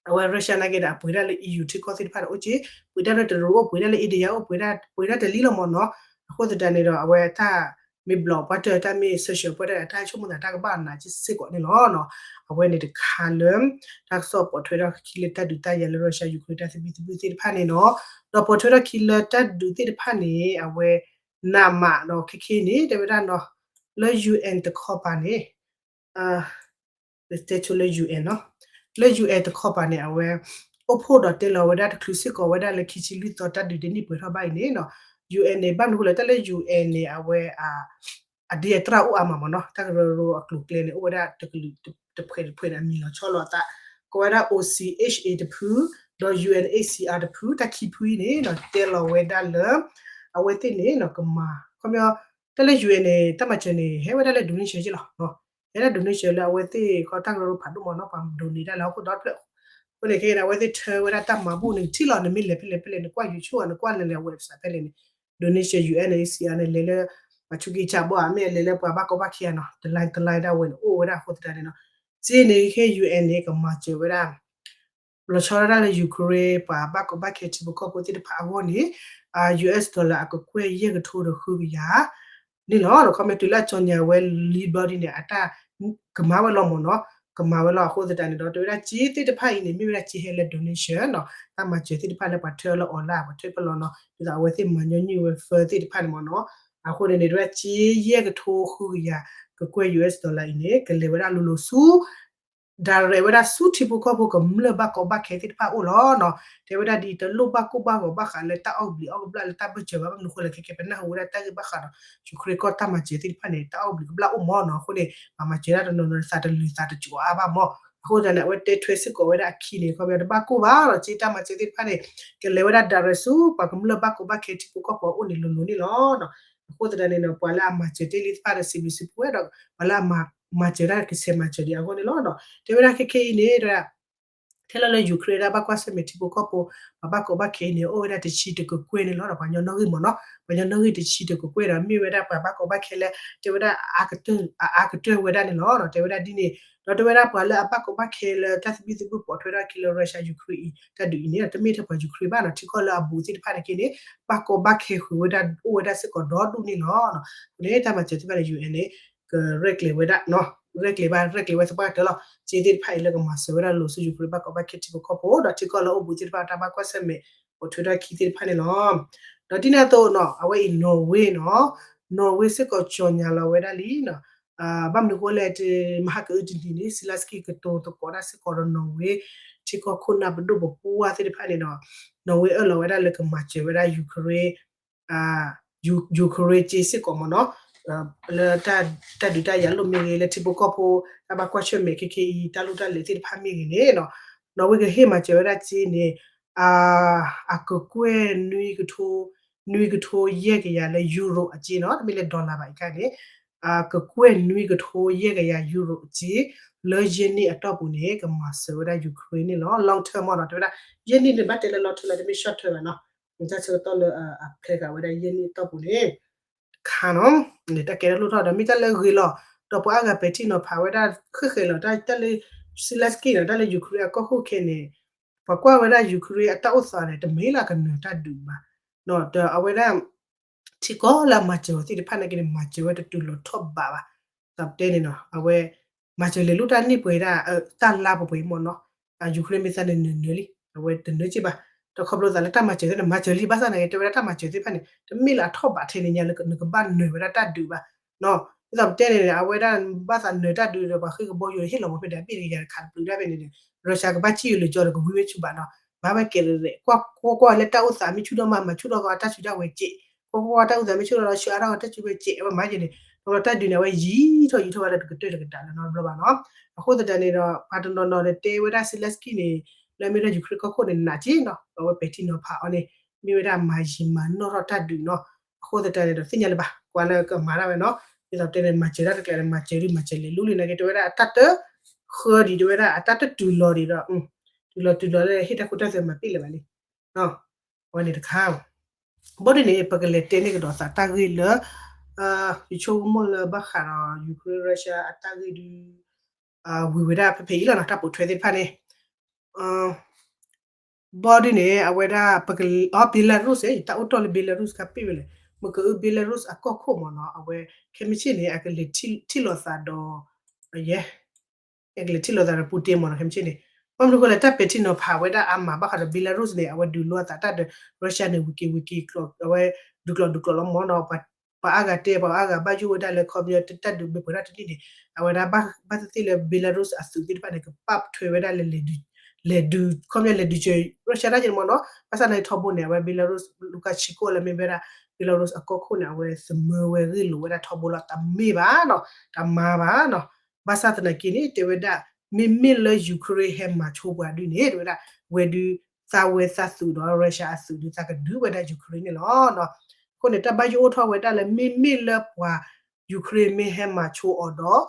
အဝဲ Russia နာ်က့ဒီး အပှ့ၤဒၣ်လၢ E U ထံကီၢ်သ့ၣ်တဖၣ်ဒီးအိၣ်က့ ပှ့ၤဒၣ်လၢတရူးအိၣ် ပှ့ၤဒၣ်လၢ India အိၣ် ပှ့ၤဒၣ်တလံလီၤမ့ၢ်နီၤ အဃိသတးန့ၣ်ဒီး အဝဲတၢ်မ့ၢ်ဘျီးပှၤတၢၢ် တၢ်မ့ၢ် sanction ပှၤတၢၢ် တၢ်ဆိကမိၣ်သးတၢ်ကဘၣ်နးစ့ၢ်ကီးန့ၣ်လီၤ. အဝဲန့ၣ်တခါလၢ တၢ်ကစီၣ်ပိာ်ထွဲထီၣ်ခံလၢတၢ်ဒုးတၢ်ယၤလၢ Russia Ukraine တၢ်သဘံၣ်သဘုၣ်သ့ၣ်တဖၣ်န့ၣ်နီၤ ဒီးပိာ်ထွဲထီၣ်ခံလၢတၢ်ဒုးသ့ၣ်တဖၣ်န့ၣ် အဝဲ နးမးဒီးခဲခဲန့ၣ် တဲဝဲဒၣ်နီၤ လၢ U N တခီပၤန့ၣ် တဲဆိလၢ U N နီၤ လၢ U N တခီပၤန့ၣ် အဝဲ အိၣ်ဖှိၣ်ဒီးတဲလီၤဝဲဒၣ်တချုးစ့ၢ်ကီးဝဲဒၣ်လၢခံဆံလွံၢ်သီတၢ်ဒုးတနံၣ်ပှဲၤထီၣ်ဘၣ်အံၤန့ၣ်နီၤ U N န့ၣ် ဘၣ်မနုၤဃိလဲၣ် တၢ်လၢ U N န့ၣ် အဝဲ အဒ့အတြၢ်အိၣ်အါမးမ့ၢ်နီၤ တၢ်ကရၢကရိအကျိၤအကျဲန့ၣ် အိၣ်ဝဲဒၣ်တကလုာ်တဖှဲးတဖှဲးန့ၣ် အမံၤလီၤဆီလီၤအသး ကိးဝဲဒၣ် O C H A တဖု ဒီး U N H C R တဖု တၢ်ခံဖုအံၤန့ၣ်နီၤ တဲလီၤဝဲဒၣ်လၢ အဝဲသ့ၣ်န့ၣ်နီၤ ကမၤ ခီပညီ တၢ်လၢ U N န့ၣ် တၢ်မၤစၢၤန့ၣ် ဟဲဝဲဒၣ်လၢ donation က့လီၤ ဟဲဒၣ် donation လၢအဝဲသ့ၣ်ဃီတၢ်ကရၢကရိဖးဒိၣ်မ့ၢ်နီၤ ပှၤ donate ဒၣ်လၢဟီၣ်ခိၣ်ဒီဖျၢၣ် အဃိန့ၣ်ခဲအံၤန့ၣ် အဝဲသ့ၣ်ထၢဝဲဒၣ်တၢ်မၤဘူၣ်န့ၣ် ထံၣ်လီၤ နမ့ၢ်လဲၤဖဲလဲၣ်ဖဲလဲၣ် နကွၢ် YouTube ဧါ နကွၢ်လဲၤလဲၤ website ဖဲလဲၣ်န့ၣ် donation U N H C R န့ၣ် လဲၤလၢ ပှၤဆူးက့ဆးဘီဧါ မ့ၢ်လဲၤလၢပှၤဘၣ်ကီဘၣ်ခဲဧါနီၤ တ line တ line ဒၣ်ဝဲန့ၣ် အိၣ်ဝဲဒၣ်အဃိသတးန့ၣ်နီၤ စ့န့ၣ်ခဲ U N န့ၣ် ကမၤစၢၤဝဲဒၣ် လီၤဆီဒၣ်တၢ်လၢ Ukraine ပှၤဘၣ်ကီဘၣ်ခဲထံဖိကီၢ်ဖိသ့ၣ်တဖၣ်အဂီၢ်န့ၣ် U S dollar အကကွဲၢ်ယဲၢ်ကထိဒီးဃုကယၤန့ၣ်လီၤ. ခီမ့ၢ်တုၤလၢအကၠီညါဝဲလံဘျီဒ်န့ၣ် အတၢ်ကမၤဝဲလီၤမ့ၢ်နီၤ, ကမၤဝဲလီၤအဃိသတးန့ၣ်ဒီး တဲဝဲဒၣ်စ့သ့ၣ်တဖၣ်အံၤန့ၣ် မ့ၢ်ဝဲဒၣ်စ့ဟဲလၢ donation နီၤ, တၢ်မၤစၢၤသ့ၣ်တဖၣ်လၢပှၤထၢလၢ online ပှၤထၢဖဲလီၤနီၤ, ဒ်သိးအဝဲသ့ၣ်မၤညီနုၢ်ဝဲ fund သ့ၣ်တဖၣ်န့ၣ်မ့ၢ်နီၤ, အဃိန့ၣ်န့ၣ် တဲဝဲဒၣ်စ့ယဲၢ်ကထိဃုကယၤ ကကွဲၢ် U S dollar အံၤန့ၣ် ကလဲၤဝဲဒၣ်လိၤလိၤဆူ direct ဝဲဒၣ်ဆူထံဖိကီၢ်ဖိကမျၢၢ်ဘၣ်ကီဘၣ်ခဲသ့ၣ်တဖၣ်အအိၣ်လီၤနီၤ. တဲဝဲဒၣ်ဒ်အံၤ တလိၣ်ဘၣ်ကိၢ်ဘၣ်ဂီၤဘၣ်ဃးလၢတၢ်အီၣ်ဘျံးအီၣ်ကဘျၣ်လၢတၢ်ဘၢၣ်စၢၤဘၣ်, ဘၣ်မနုၤဃိလဲၣ် ခဲကဲပနၢ်ဟူဝဲဒၣ်တၢ်ဂ့ၢ်ဘၣ်ဃးဒီး Ukraine ကီၢ်တၢ်မၤစၢၤသ့ၣ်တဖၣ်န့ၣ် တၢ်အီၣ်ဘျံးကဘျၣ်အိၣ်မ့ၢ်နီၤ. အဃိန့ၣ် ပှၤမၤစၢၤဒၣ်တနီၤနီၤ သးတလုာ်သးတစှီၤအါဘၣ်မ့ၢ်. အဃိသတးန့ၣ် အဝဲတဲထွဲစ့ၢ်ကီးဝဲဒၣ်အခံန့ၣ် ခီပညီတဘၣ်ကိၢ်ဘၣ်ဒီး စ့တၢ်မၤစၢၤသ့ၣ်တဖၣ်န့ၣ် ကလဲၤဝဲဒၣ် direct ဆူပှၤကမျၢၢ်ဘၣ်ကီဘၣ်ခဲထံဖိကီၢ်ဖိအအိၣ်န့ၣ်လိၤလိၤန့ၣ်လီၤ. အဃိသတးန့ၣ်ဒီး ပှၤလၢအမၤစၢၤတ့ၢ်လံသ့ၣ်တဖၣ်ဒီး စံးဘျုးစံးဖှိၣ်ဝဲဒီး ပှၤလၢအမၤစၢၤဒၣ်ကဆဲးမၤစၢၤဒံးအဂီၢ်န့ၣ်လီၤ. တဲဝဲဒၣ်ခဲခဲအံၤန့ၣ် ထဲလီၤလၢ Ukraine ဒၣ်ဘၣ်ကွၢ်ဆၢၣ်မဲာ်ထံဖိကီၢ်ဖိ ပှၤဘၣ်ကီဘၣ်ခဲအံၤန့ၣ် အိၣ်ဝဲဒၣ်တဆံတကကွဲၢ်န့ၣ်လီၤ. ဒီးပှၤကညီနီၣ်ဂံၢ်မ့ၢ်နီၤ, ပှၤကညီနီၣ်ဂံၢ်တဆံတကကွဲၢ်ဒီး မ့ၢ်ဝဲဒၣ်ပှၤဘၣ်ကီဘၣ်ခဲလၢ တဲဝဲဒၣ် အအါကတၢၢ်ဝဲဒၣ်န့ၣ်လီၤ. တဲဝဲဒၣ်ဒ်န့ၣ် ဒီးတဲဝဲဒၣ်ပှၤလၢအဘၣ်ကီဘၣ်ခဲလၢတၢ်သဘံၣ်သဘုၣ်ပိာ်ထွဲထီၣ်ခံလၢ Russia Ukraine အံၤ တၢ်ဒုးအံၤန့ၣ် တမ့ၢ်ထဲပှၤ Ukraine ဘၣ်နီၤ, ထံကီၢ်လၢအဘူးသ့ၣ်တဖၣ်န့ၣ်က့န့ၣ် ဘၣ်ကီဘၣ်ခဲဃုာ်ဝဲဒၣ် အိၣ်ဝဲဒၣ်စ့ၢ်ကီးဒီဒူၣ်န့ၣ်လီၤ. အဃိန့ၣ် တၢ်မၤစၢၤသ့ၣ်တဖၣ်န့ၣ် U N န့ၣ် ကရဲၣ်ကျဲၤဝဲဒၣ် ရဲၣ်ကျဲၤဘၣ် ရဲၣ်ကျဲၤဝဲသပှၢ်ကတၢၢ်လီၤ. စ့သ့ၣ်တဖၣ်အံၤလၢကမၤစၢၤဝဲဒၣ်လိၤဆူ Ukraine ဘၣ်ကီဘၣ်ခဲထံဖိကီၢ်ဖိ ဒီးထံကီၢ်လၢအအိၣ်ဘူးသ့ၣ်တဖၣ်တၢ်ဘၣ်ကွၢ်ဆၢၣ်မဲာ် ပိာ်ထွဲထီၣ်ခံသ့ၣ်တဖၣ်န့ၣ်လီၤ. ဒီးဒ်န့ၣ်အသိးနီၤ အဝဲအံၤ Norway နီၤ, Norway စ့ၢ်ကီး ကြေညာလီၤဝဲဒၣ်လံနီၤ. ဘၣ်မနုၤအဃိလဲၣ်, မဟါကအုတနံၤန့ၣ် Zelensky ကတိၤသကိးတၢ်စ့ၢ်ကီးဒီး Norway ထံကီၢ်ခိၣ်နၢ်ပဒိၣ်ပပှၢ်သ့ၣ်တဖၣ်န့ၣ်ဒီး Norway အၢၣ်လီၤဝဲဒၣ်လၢကမၤစၢၤဝဲဒၣ် Ukraine, Ukraine က့စ့ၢ်ကီးမ့ၢ်နီၤ, လၢတၢ်ဒုးတၢ်ယၤလိာ်မ့ၢ်ဂ့ၤ လၢထံဖိကီၢ်ဖိ တၢ်ဘၣ်ကွၢ်ဆၢၣ်မဲာ်ခဲခဲအံၤ တၢ်လိၣ်တၢ်လဲၤသ့ၣ်တဖၣ်မ့ၢ်ဂ့ၤန့ၣ်နီၤ, Norway ကဟ့ၣ်မၤစၢၤဝဲဒၣ်က့န့ၣ် အကကွဲၢ်နွံကထိ နွံကထိယဲၢ်ကယၤလၢ Euro အက့နီၤ, တမ့ၢ်လၢ dollar ဘၣ်အံၤခါန့ၣ် အကကွဲၢ်နွံကထိယဲၢ်ကယၤ Euro အက့ လၢယဲၢ်နံၣ်အတီၢ်ပူၤန့ၣ် ကမၤစၢၤဝဲဒၣ် Ukraine န့ၣ်လီၤ. Long term မ့ၢ်နီၤ, တဲဝဲဒၣ် ယဲၢ်နံၣ်န့ၣ် ဘၣ်တဲလၢ long term လီၤ, တမ့ၢ် short term ဘၣ်နီၤ, တၢ်ဆၢကတီၢ်လၢအဖျဲးဃာ်ဝဲဒၣ်ယဲၢ်နံၣ်အတီၢ်ပူၤန့ၣ် တခါနီၤ, တၢ်ကဲထီၣ်လိၣ်ထီၣ်ဒီး မ့ၢ်တၢ်လၢအဂ့ၤလီၤ, ဒီးပှၤအါဂၤပဲာ်ထံနီၤဖးဝဲဒၣ် ဃဲၣ်ဃဲၣ်လီၤ, တၢ်လၢ Zelensky နီၤ, တၢ်လၢ Ukraine အကီၢ်ခိၣ်ခဲန့ၣ် ပှၤကွၢ်ဝဲဒၣ် Ukraine အတၢ်အိၣ်သးန့ၣ် တမ့ၢ်လၢအကနၢၤတၢ်ဒုးဘၣ်, ဒီးအဝဲဒၣ် ထံကီၢ်လၢအမၤစၢၤအီၤသ့ၣ်တဖၣ်န့ၣ်က့န့ၣ် မၤစၢၤဝဲတတုၤလီၤထီၣ်ဘးဘၣ်, ဒီးပတဲန့ၣ်နီၤ, အဝဲ မၤစၢၤလဲၤလိာ်တၢ်န့ၢ်ပှဲၤဒၣ် တၢ်လါပှဲၤပှဲၤမ့ၢ်နီၤ, Ukraine မ့ၢ်သးန့ၣ်နၢၤနၢၤလံ, အဝဲတနၢၤက့ဘၣ်, ဒီးခီဖျိသးလၢတၢ်မၤစၢၤသ့ၣ်န့ၣ် မၤစၢၤလံ, ဘၣ်ဆၣ်သနာ်က့ တဲဝဲဒၣ်တၢ်မၤစၢၤသ့ၣ်တဖၣ်န့ၣ် တမ့ၢ်လၢအထီၣ်ဘးထဲန့ၣ်ညါလၢနကဘၣ်နၢၤဝဲဒၣ်တၢ်ဒုးဘၣ် ဒ်သိးပတဲန့ၣ် အဝဲဒၣ်ဘၣ်သးနၢၤတၢ်ဒုးဒီး ပှၤဃ့ကဘီယူၤန့ၣ် ဟ့ၣ်လီၤမ့ၢ်ဖဲဒၣ်ဘ့ၣ်တကယၤတခးတပျုာ်ဒၣ်ဖဲန့ၣ်ဒီး Russia ကဘၣ်စံၣ်အီၤလၢကၠီဒီး ကဝံမ့ၢ်ဆူၣ်ဘၣ်နီၤ, ဘၣ်ဝဲကဲလၢ ကွၢ်ကွၢ်လၢတၢ်အိၣ်သးမ့ၢ်ဆူၣ်ထီၣ်မး မၤဆူၣ်ထီၣ်ကီးအတၢ်စုတၢ်ဝဲၤစဲး, ကွၢ်ကွၢ်တၢ်အိၣ်သးမ့ၢ်ဆူၣ်ထီၣ်ဒီး ဆှၢအါထီၣ်ကီးတၢ်စုဝဲၤစဲး အဝဲမၤက့ၤန့ၣ် ဒီးတၢ်ဒုးန့ၣ် အဝဲယံၤထီၣ်ယံၤထီၣ်ဝဲလၢတကတၢၢ်တကတၢၢ်လၢနီတဘျီဘၣ်နီၤ, အဃိသတးန့ၣ်ဒီး ပှၤတနီၤနီၤဒီးတဲဝဲဒၣ် Zelensky န့ၣ် လၢအမ့ၢ်ဒၣ် Ukraine ကီၢ်ခိၣ်န့ၣ် နးက့နီၤ, အဝဲပဲာ်ထံနီၤဖးအီၤန့ၣ် မ့ၢ်ဝဲဒၣ်မၤယံာ်မၤနီၢ်ထီၣ်တၢ်ဒုးနီၤ, အဃိသတးန့ၣ်ဒီး သ့ၣ်ညါလၢၤဘၣ် ကွၢ်လၢကမၤဒၣ်ဝဲနီၤ, ဒ်သိးပတဲန့ၣ် မၤစၢၤတၢ်တကျဲၤန့ၣ် မၤစၢၤဒုး မၤစၢၤလဲၤလူလံနာ်က့ တဲဝဲဒၣ်အတၢ်တ ဃၢဒံး တဲဝဲဒၣ်အတၢ်တတုၤလီၤဒံးဒီး တုၤလီၤတုၤလီၤလၢဟ့ၣ်တၢ်ခိတၢ်သွဲမၤပ့ၢ်လၢၤဘၣ်လံ, အဝဲန့ၣ်တခါ ဘီဒ်န့ၣ် ပကလဲၤတဲန့ၢ်ကဒီးသးတၢ်ဂ့ၢ်လၢ ယဆိကမိၣ်လၢဘၣ်ဃးဒီး Ukraine Russia အတၢ်ဂ့ၢ်ဒုး ဝံၤဝဲဒၣ်ဖဲဖဲအံၤလီၤနီၤ တၢ်ပိာ်ထွဲသ့ၣ်တဖၣ်န့ၣ် ဘီဒ်န့ၣ် အဝဲဒၣ် ပက အီ Belarus တၢ်အိၣ်တီၢ်လၢ Belarus ခါပ့ၢ်ဝဲလဲၣ်, မ့ၢ်ကအု Belarus အကီၢ်ခိၣ်မ့ၢ်နီၤ အဝဲ ခဲမုၢ်ဆ့ၣ်န့ၣ် အကလဲၤထံၣ်လိာ်သးဒီး ယဲ အကလဲၤထံၣ်လိာ်သးဒီး Putin မ့ၢ်နီၤ ခဲမုၢ်ဆ့ၣ်န့ၣ်, ဘၣ်မနုၤအဃိလဲၣ် တၢ်ပဲာ်ထံနီၤဖးဝဲဒၣ်အါမး ဘၣ်ဃးဒီး Belarus န့ၣ် အဝဲဒုးလိအသးတၢ်ဒီး Russia န့ၣ် ဝံၤက့ၤဝံၤက့ၤကျိး အဝဲဒုးကျိးဒုးကျိးလီၤမ့ၢ်နီၤ, ပှၤအါဂၤတဲ ပှၤအါဂၤဘၣ်ယိၣ်ဝဲဒၣ်လၢ ခီပညီ တၢ်ဒုးမ့ၢ်ပှဲၤထီၣ်တနံၣ်န့ၣ် အဝဲဒၣ်ဘၣ်သ့ၣ်သ့ၣ်လၢ Belarus အသုးသ့ၣ်တဖၣ်န့ၣ် ကပာ်ထွဲဝဲဒၣ်လၢ လဲၤဒုး ခီပညီလဲၤဒုးစၢၤ Russia တၢ်က့န့ၣ်မ့ၢ်နီၤ, ဘၣ်ဆၣ်သနာ်က့ထီဘိန့ၣ် အဝဲ Belarus Lukashenko လၢမ့ၢ်ဝဲဒၣ် Belarus အကီၢ်ခိၣ်န့ၣ် အဝဲသမၢဝဲဂ့ၢ်လိာ်ဝဲဒၣ်ထီဘိလီၤ တမ့ၢ်ဘၣ်နီၤ တမၤဘၣ်နီၤ, ဘၣ်ဆၣ်သနာ်က့န့ၣ် တဲဝဲဒၣ် မ့မ့ၢ်လၢ Ukraine ဟဲမၤဆိပှၤဒုးန့ၣ် တဲဝဲဒၣ် ဝဲဒုးသးဝဲသးသုးဒီး Russia အသုးဒုးသးကဒုးဝဲဒၣ် Ukraine န့ၣ်လီၤ. အဃိန့ၣ် တၢ်ဘၣ်ယိၣ်အိၣ်ထီၣ်ဝဲဒၣ်လၢ မ့မ့ၢ်လၢပှၤ Ukraine မ့ၢ်ဟဲမၤဆိအီၤဒီး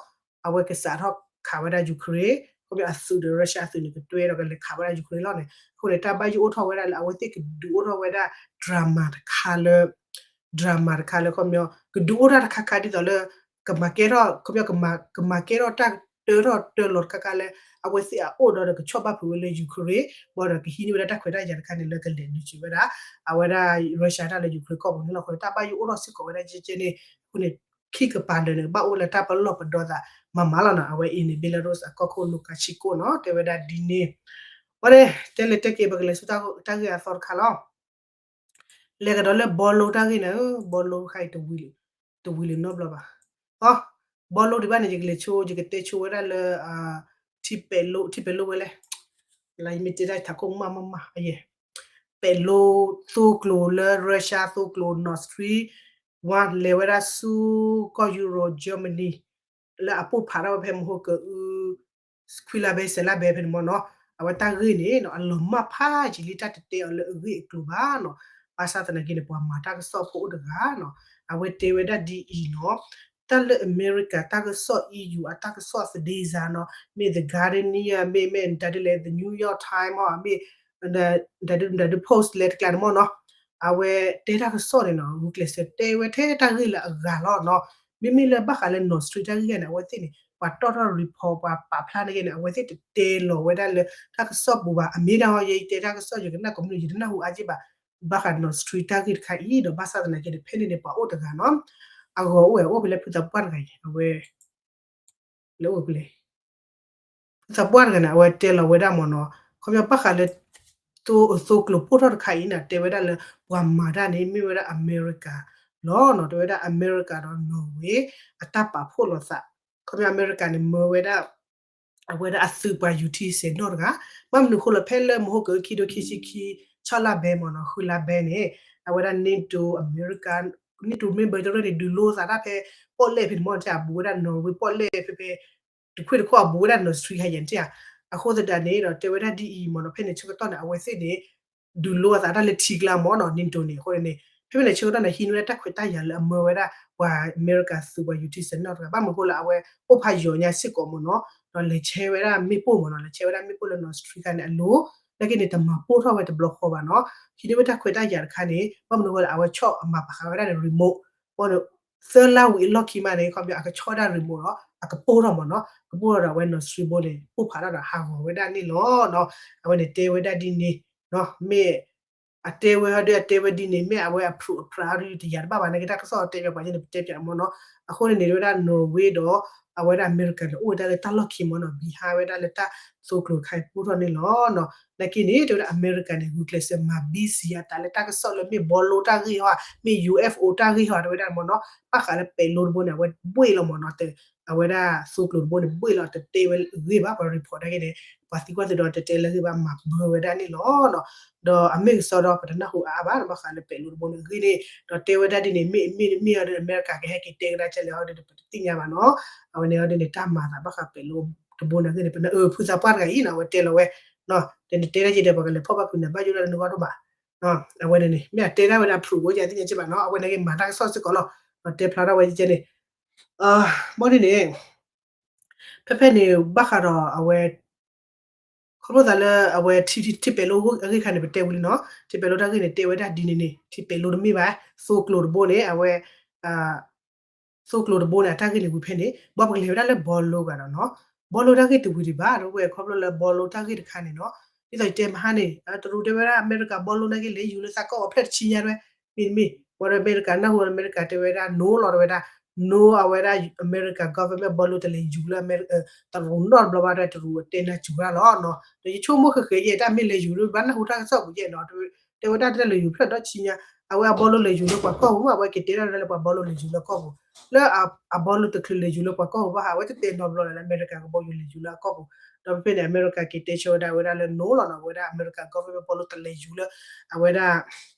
အဝဲကစးထီၣ်ခးဝဲဒၣ် Ukraine ခီပညီအသုးဒီး Russia အသုးန့ၣ် ကတွဲဒီးကလဲၤခးဝဲဒၣ် Ukraine လီၤန့ၣ် အဃိန့ၣ် တၢ်ဘၣ်ယိၣ်အိၣ်ထီၣ်ဝဲဒၣ်လၢ အဝဲသ့ၣ်ကဒုးအိၣ်ထီၣ်ဝဲဒၣ် drama တခါလၢ drama တခါလၢ ခီပညီ ကဒုးအိၣ်ထီၣ်တၢ်တခါခါဒ်သိးလၢ ကမၤကဲထီၣ် ခီပညီ ကမၤကဲထီၣ်တၢ်တၢထီၣ်တၢလီၤတခါခါလၢ အဝဲသ့ၣ်အအိၣ်ဒီးကဆီၣ်ဘၣ်ဖုးဝဲလၢ Ukraine ဘၣ်ဒီးကဟံးန့ၢ်ဝဲဒၣ်တၢ်ခွဲးတၢ်ယာ်တခါန့ၣ် လၢကလဲၤဒုးစၢၤဝဲဒၣ် အဝဲဒၣ် Russia တၢ်လၢ Ukraine ကီၢ်ပူၤန့ၣ်လီၤ. အဃိန့ၣ် တၢ်ဘၣ်ယိၣ်အိၣ်ထီၣ်စ့ၢ်ကီးဝဲဒၣ်ကဲကဲန့ၣ် အဃိန့ၣ် ခံကပၤလၢာ်န့ၣ် ကဘၣ်အိၣ်လၢတၢ်ပလီၢ်ပဒီသးမၤမၤလီၤနီၤ. အဝဲအံၤန့ၣ် Belarus အကီၢ်ခိၣ် Lukashenko နီၤ တဲဝဲဒၣ်ဒ်န့ၣ် ဝဲန့ၣ် တဲလဲၤတဲက့ၤ ပကလဲၤဆူတၢ်ဂ့ၢ်အသီတခါလီၤ. လဲၤကဒီးလၢ ဘီလိတၢ်ဂ့ၢ်န့ၣ် ဘီလိတခါအံၤ တဝံၤလံၤနီတဘျီဘၣ်. အ ဘီလိဒံးဘၣ်န့ၣ် ယကလဲၤဆိ ယကတဲဆိဝဲဒၣ်လၢ ထံပဲာ်လိ ထံပဲာ်လိဝဲလဲၣ် လၢယမ့ၢ်တဲတၢ်ထးခိၣ်မးမးမး အယဲၢ် ပဲာ်လိသိကျိၤလၢ Russia သိကျိၤ Nord Stream one လဲၤဝဲဒၣ်ဆူကီၢ် Europe Germany လၢအပိၢ်ဖးထီၣ်ဝဲဖဲမဟိကအု ခွံလါဘဲ ဆယ်လါဘဲဖဲန့ၣ်မ့ၢ်နီၤ, အဝဲတၢ်ဂ့ၢ်န့ၣ်နီၤ အလီၤမၢ်ဖးယံာ်လံတၢ်တတဲအီၤလၢအဂ့ၢ်အကျိၤဘၣ်နီၤ. ဘၣ်ဆၣ်သနာ်က့န့ၣ် ပှၤမၤတၢ်ကစီၣ်ဖိအိၣ်တဂၤနီၤ အဝဲတဲဝဲဒၣ်ဒ်အံၤနီၤ, တၢ်လၢအမဲရကၤတၢ်ကစီၣ် E U အတၢ်ကစီၣ်သဒ့စါနီၤ မ့ၢ် The Guardian မ့ၢ် မ့ၢ် တၢ်ဒ်လဲၣ် The New York Times မ့ၢ် တၢ်ဒ် post လဲၣ်တကျါန့ၣ်မ့ၢ်နီၤ အဝဲတဲတၢ်ကစီၣ်န့ၣ်နီၤ ဂုာ်ကျဲးစၢးတဲဝဲထဲတၢ်ဂ့ၢ်လၢအဂၤလီၤနီၤ. မ့မ့ၢ်လၢဘၣ်ဃးလၢ Nord Stream တၢ်ဂ့ၢ်ဂၤန့ၣ် အဝဲသ့ၣ်န့ၣ် ပှၤတီၣ်ထီၣ် report ပှၤပာ်ဖျါန့ၣ်ဂ့ၤန့ၣ် အဝဲသ့ၣ်တတဲလီၤဝဲဒၣ်လၢတၢ်ကစီၣ်ပူၤဘၣ်. အမ့ၢ်ဒၣ်ဟီ ယတဲတၢ်ကစီၣ် ယကနၢ်ဟူအါက့ၢ်ဘၣ် ဘၣ်ဃး Nord Stream တၢ်ဂ့ၢ်တခါအံၤဒီး ဘၣ်ဆၣ်သနာ်က့န့ၣ် ဖဲန့ၣ်န့ၣ် ပှၤအိၣ်တဂၤနီၤ အဂီၤအိၣ်ဝဲ အိၣ်ဖဲလၢဖုသးပှၢ်တဂၤအံၤ အဝဲ လၢအိၣ်ဖဲလဲၣ် ဖုသးပှၢ်တဂၤန့ၣ် အဝဲတဲလီၤဝဲဒၣ်မ့ၢ်နီၤ ခီပညီဘၣ်ဃးလၢ သိ သိကျိၤပိၢ်ထီၣ်တခါအံၤန့ၣ် တဲဝဲဒၣ်လၢ ပှၤမၤတၢ်န့ၣ် မ့ၢ်ဝဲဒၣ်အမဲရကၤ လီၤနီၤ. တဲဝဲဒၣ်အမဲရကၤဒီးနီၣ်ဝ့ အတၢ်ပာ်ဖှိၣ်လိာ်သး ခီပညီအမဲရကၤန့ၣ် မၢဝဲဒၣ် အဝဲဒၣ်အသုးပှၤယူၤထံဆဲးနီၣ်တဂၤ, ဘၣ်မနုၤအဃိလဲၣ် ဖဲလၢမဟိကၢခံဒိခံဆံခံ ဆီလါဘဲမ့ၢ်နီၤ ဃုလါဘဲန့ၣ် အဝဲဒၣ် NATO အမဲရကၤ NATO member တရၢၣ်န့ၣ် ဒုးလိသးတၢ်ဖဲပီၣ်လဲၣ်ဖဲန့ၣ်မ့ၢ်နီၤ အဘူးဝဲဒၣ်နီၣ်ဝ့ပီၣ်လဲၣ်ဖဲဖဲ တခွ့ၣ်တခီၣ်အဘူးဝဲဒၣ်နီၣ်စထြံခါယဲၢ်န့ၣ်ဧါ. အဃိသတးန့ၣ်ဒီး တဲဝဲဒၣ်ဒ်အံၤမ့ၢ်နီၤ ဖဲန့ၣ်ဆၢကတီၢ်န့ၣ် အဝဲသ့ၣ်န့ၣ် ဒုးလိအသးတၢ်လၢထံကျါမ့ၢ်နီၤ NATO န့ၣ် အဃိန့ၣ် ဖဲဖဲန့ၣ်ဆၢကတီၢ်န့ၣ် ဟံးန့ၢ်ဝဲဒၣ်တၢ်ခွဲးတၢ်ယာ်လၢအမၢဝဲဒၣ် ပှၤအမဲရကၤသုးပှၤယူၤထံဆဲးနီၣ်တဂၤ ဘၣ်မနုၤအဃိလဲၣ် အဝဲအိၣ်ဖးယိာ်ညါစ့ၢ်ကီးမ့ၢ်နီၤ ဒီးလဲၤဆဲးဝဲဒၣ်မ့ၣ်ပိၢ်မ့ၢ်နီၤ လဲၤဆဲးဝဲဒၣ်မ့ၣ်ပိၢ်လၢနီၣ်စထြံခါန့ၣ်အလိၤ နာ်က့န့ၣ် တမၤပိၢ်ထီၣ်ဝဲတဘျီဃီဘၣ်နီၤ ဟံးန့ၢ်ဝဲတၢ်ခွဲးတၢ်ယာ်တခါန့ၣ် ဘၣ်မနုၤအဃိလဲၣ် အဝဲဆီၣ်အမၤပာ်ဃာ်ဝဲဒၣ်န့ၣ် remote ဘၣ်ဒီး သၢလါဝံၤအလီၢ်ခံမးန့ၣ် ခီပညီအကဆီၣ်ဝဲဒၣ် remote ဒီး အကပိၢ်ထီၣ်မ့ၢ်နီၤ ကပိၢ်ထီၣ်ဒီးအဝဲနီၣ်စထြံဘိန့ၣ် ပိၢ်ဖးထီၣ်ဒီးဟးဂီၤဝဲဒၣ်န့ၣ်လီၤနီၤ အဝဲန့ၣ်တဲဝဲဒၣ်ဒ်န့ၣ် မ့ၢ် အတဲဝဲဟီဒီး အတဲဝဲဒ်န့ၣ် မ့ၢ်အဝဲအဖုးအဖျးအီၤဒီးတယာ်တဘၣ်ဘၣ် နာ်က့တၢ်ကစီၣ်တဲပၠးပှၤန့ၣ် ပတဲပၠးမ့ၢ်နီၤ အဃိန့ၣ်န့ၣ် တဲဝဲဒၣ်နီၣ်ဝ့ဒီး အဝဲဒၣ်အမဲရကၤန့ၣ် အိၣ်ဝဲဒၣ်လၢတၢ်လီၢ်ခံမ့ၢ်နီၤ ဘံဟးဝဲဒၣ်လၢတၢ်သိကျိၤတခါအံၤပိၢ်ထီၣ်န့ၣ်လီၤနီၤ နာ်က့န့ၣ် တဲဝဲဒၣ်အမဲရကၤန့ၣ် ဂုာ်ကျဲးစၢးမၤ busy အသးလၢတၢ်ကစီၣ်လၢမ့ၢ်ဘီလိတၢ်ဂ့ၢ်ဟီ မ့ၢ် UFO တၢ်ဂ့ၢ်ဟီ တဲဝဲဒၣ်မ့ၢ်နီၤ ဘၣ်ဃးလၢပဲၤလိတဘိန့ၣ် အဝဲဘှ့ၣ်လီၤမ့ၢ်နီၤ အဝဲဒၣ်သိကျိၤတဘိန့ၣ် ဘှ့ၣ်လီၤ တတဲဝဲဂ့ၢ်ဘၣ် ပှၤ report နာ်က့န့ၣ် ပှၤသံကွၢ်သုးဒီးတတဲလၢဂ့ၢ်ဘၣ် မၤဘၢဝဲဒၣ်န့ၣ်လီၤနီၤ ဒီးအမ့ၢ်ကစီဒီး ပတနၢ်ဟူအါအါဘၣ် ဘၣ်ဃးလၢပဲၤလိတဘိန့ၣ်အဂ့ၢ်န့ၣ် ဒီးတဲဝဲဒၣ်ဒ်န့ၣ် မ့ၢ်မ့ၢ်မ့ၢ်အီၤဒီး အမဲရကၤကဟဲက့ၤတဲကဒါကလဲာ်ဟီဒီး ပတသ့ၣ်ညါဘၣ်နီၤ အဝဲန့ၣ်ဟီဒ်န့ၣ် တၢ်မၤသးဘၣ်ဃးပဲၤလိတဘိန့ၣ်အဂ့ၢ်န့ၣ် ပနၢ်အၢဖုသးပှၢ်တဂၤအံၤနီၤ အဝဲတဲလီၤဝဲ တဲနတဲဒၣ်ယဲဒီး ပကလဲၤဖီၣ်ဘၣ်ဖုးနၤဘၣ်ယိၣ်ဒၣ်လၢနဂီၢ်ဒိၣ်မး အဝဲန့ၣ်န့ၣ် မ့ၢ်အတဲဒၣ်ဝဲဒၣ် proof ဝဲယသ့ၣ်ညါက့ဘၣ်နီၤ အဝဲန့ၣ်က့ၤမၤတၢ်ကစီၣ်စ့ၢ်ကီးလီၤ ဒီးတဲဖျါထီၣ်ဝဲကဲန့ၣ် ဘၣ်ဒ်န့ၣ် ဖဲဖဲန့ၣ် ဘၣ်ဃးဒီးအဝဲ ခီဖျိသးလၢအဝဲထံပဲၤလိအဂ့ၢ်ခါန့ၣ် ပတဲဝံၤလံနီၤ ထံပဲၤလိတၢ်ဂ့ၢ်န့ၣ် တဲဝဲဒၣ်ဒ်န့ၣ်န့ၣ် ထံပဲၤလိတမ့ၢ်ဘၣ် သိကျိၤတဘိန့ၣ် အဝဲ သိကျိၤတဘိန့ၣ် အတၢ်ဂ့ၢ်န့ၣ်ဝံၤဖဲန့ၣ် ဘၣ်ပကလဲၤဝဲဒၣ်လၢဘီလိဂၤဒီးနီၤ ဘီလိတၢ်ဂ့ၢ်တဝံၤဒံးဘၣ် ဒီးဝဲခီဖျိလၢဘီလိတၢ်ဂ့ၢ်တခါန့ၣ်နီၤ ဒ်သိးယတဲမဟါန့ၣ် တရူးတဲဝဲဒၣ်အမဲရကၤဘီလိနာ်က့လဲၤယူၤလၢသးကီၢ်အီၤဖျၢၣ်တဆံညါဝဲ မ့တမ့ၢ် ဝဲဒီးအမဲရကၤနၢ်ဟူအမဲရကၤတဲဝဲဒၣ် no လီၤတဲဝဲဒၣ် no အဝဲဒၣ်အမဲရကၤ government ဘီလိတလဲၤယူၤလၢအမဲရကၤ တရူးနီတဘျီဘၣ်ဒီး တရူးတဲနၤစူၤရၣ်လီၤနီၤ ဒီးယဆိကမိၣ်ဃဲးဃဲးယဲ တၢ်မ့ၢ်လဲၤယူၤလၢဘၣ်နၢ်ဟူတၢ်ကစီၣ်ပူၤယဲနီၤ တဲဝဲဒၣ်တလဲၤယူၤဖျၢၣ်ဒီဆံညါ အဝဲအဘီလိလဲၤယူၤလၢပှၤကီၢ်ပူၤမး အဝဲက့ၤတဲဒၣ်ဝဲဒၣ်လၢပှၤဘီလိလဲၤယူၤလၢကီၢ်ပူၤ လၢအဘီလိတချုးလဲၤယူၤလၢပှၤကီၢ်ပူၤဘၣ် အဝဲတတဲနီတဘျီလၢအမဲရကၤကဘီယူၤလဲၤယူၤလၢအကီၢ်ပူၤ ဒီးဖဲဖဲန့ၣ် အမဲရကၤက့ၤတဲဆၢဝဲဒၣ်ဝဲဒၣ်လၢ no လီၤနီၤ ဝဲဒၣ်အမဲရကၤ government ဘီလိတလဲၤယူၤလၢ အဝဲဒၣ်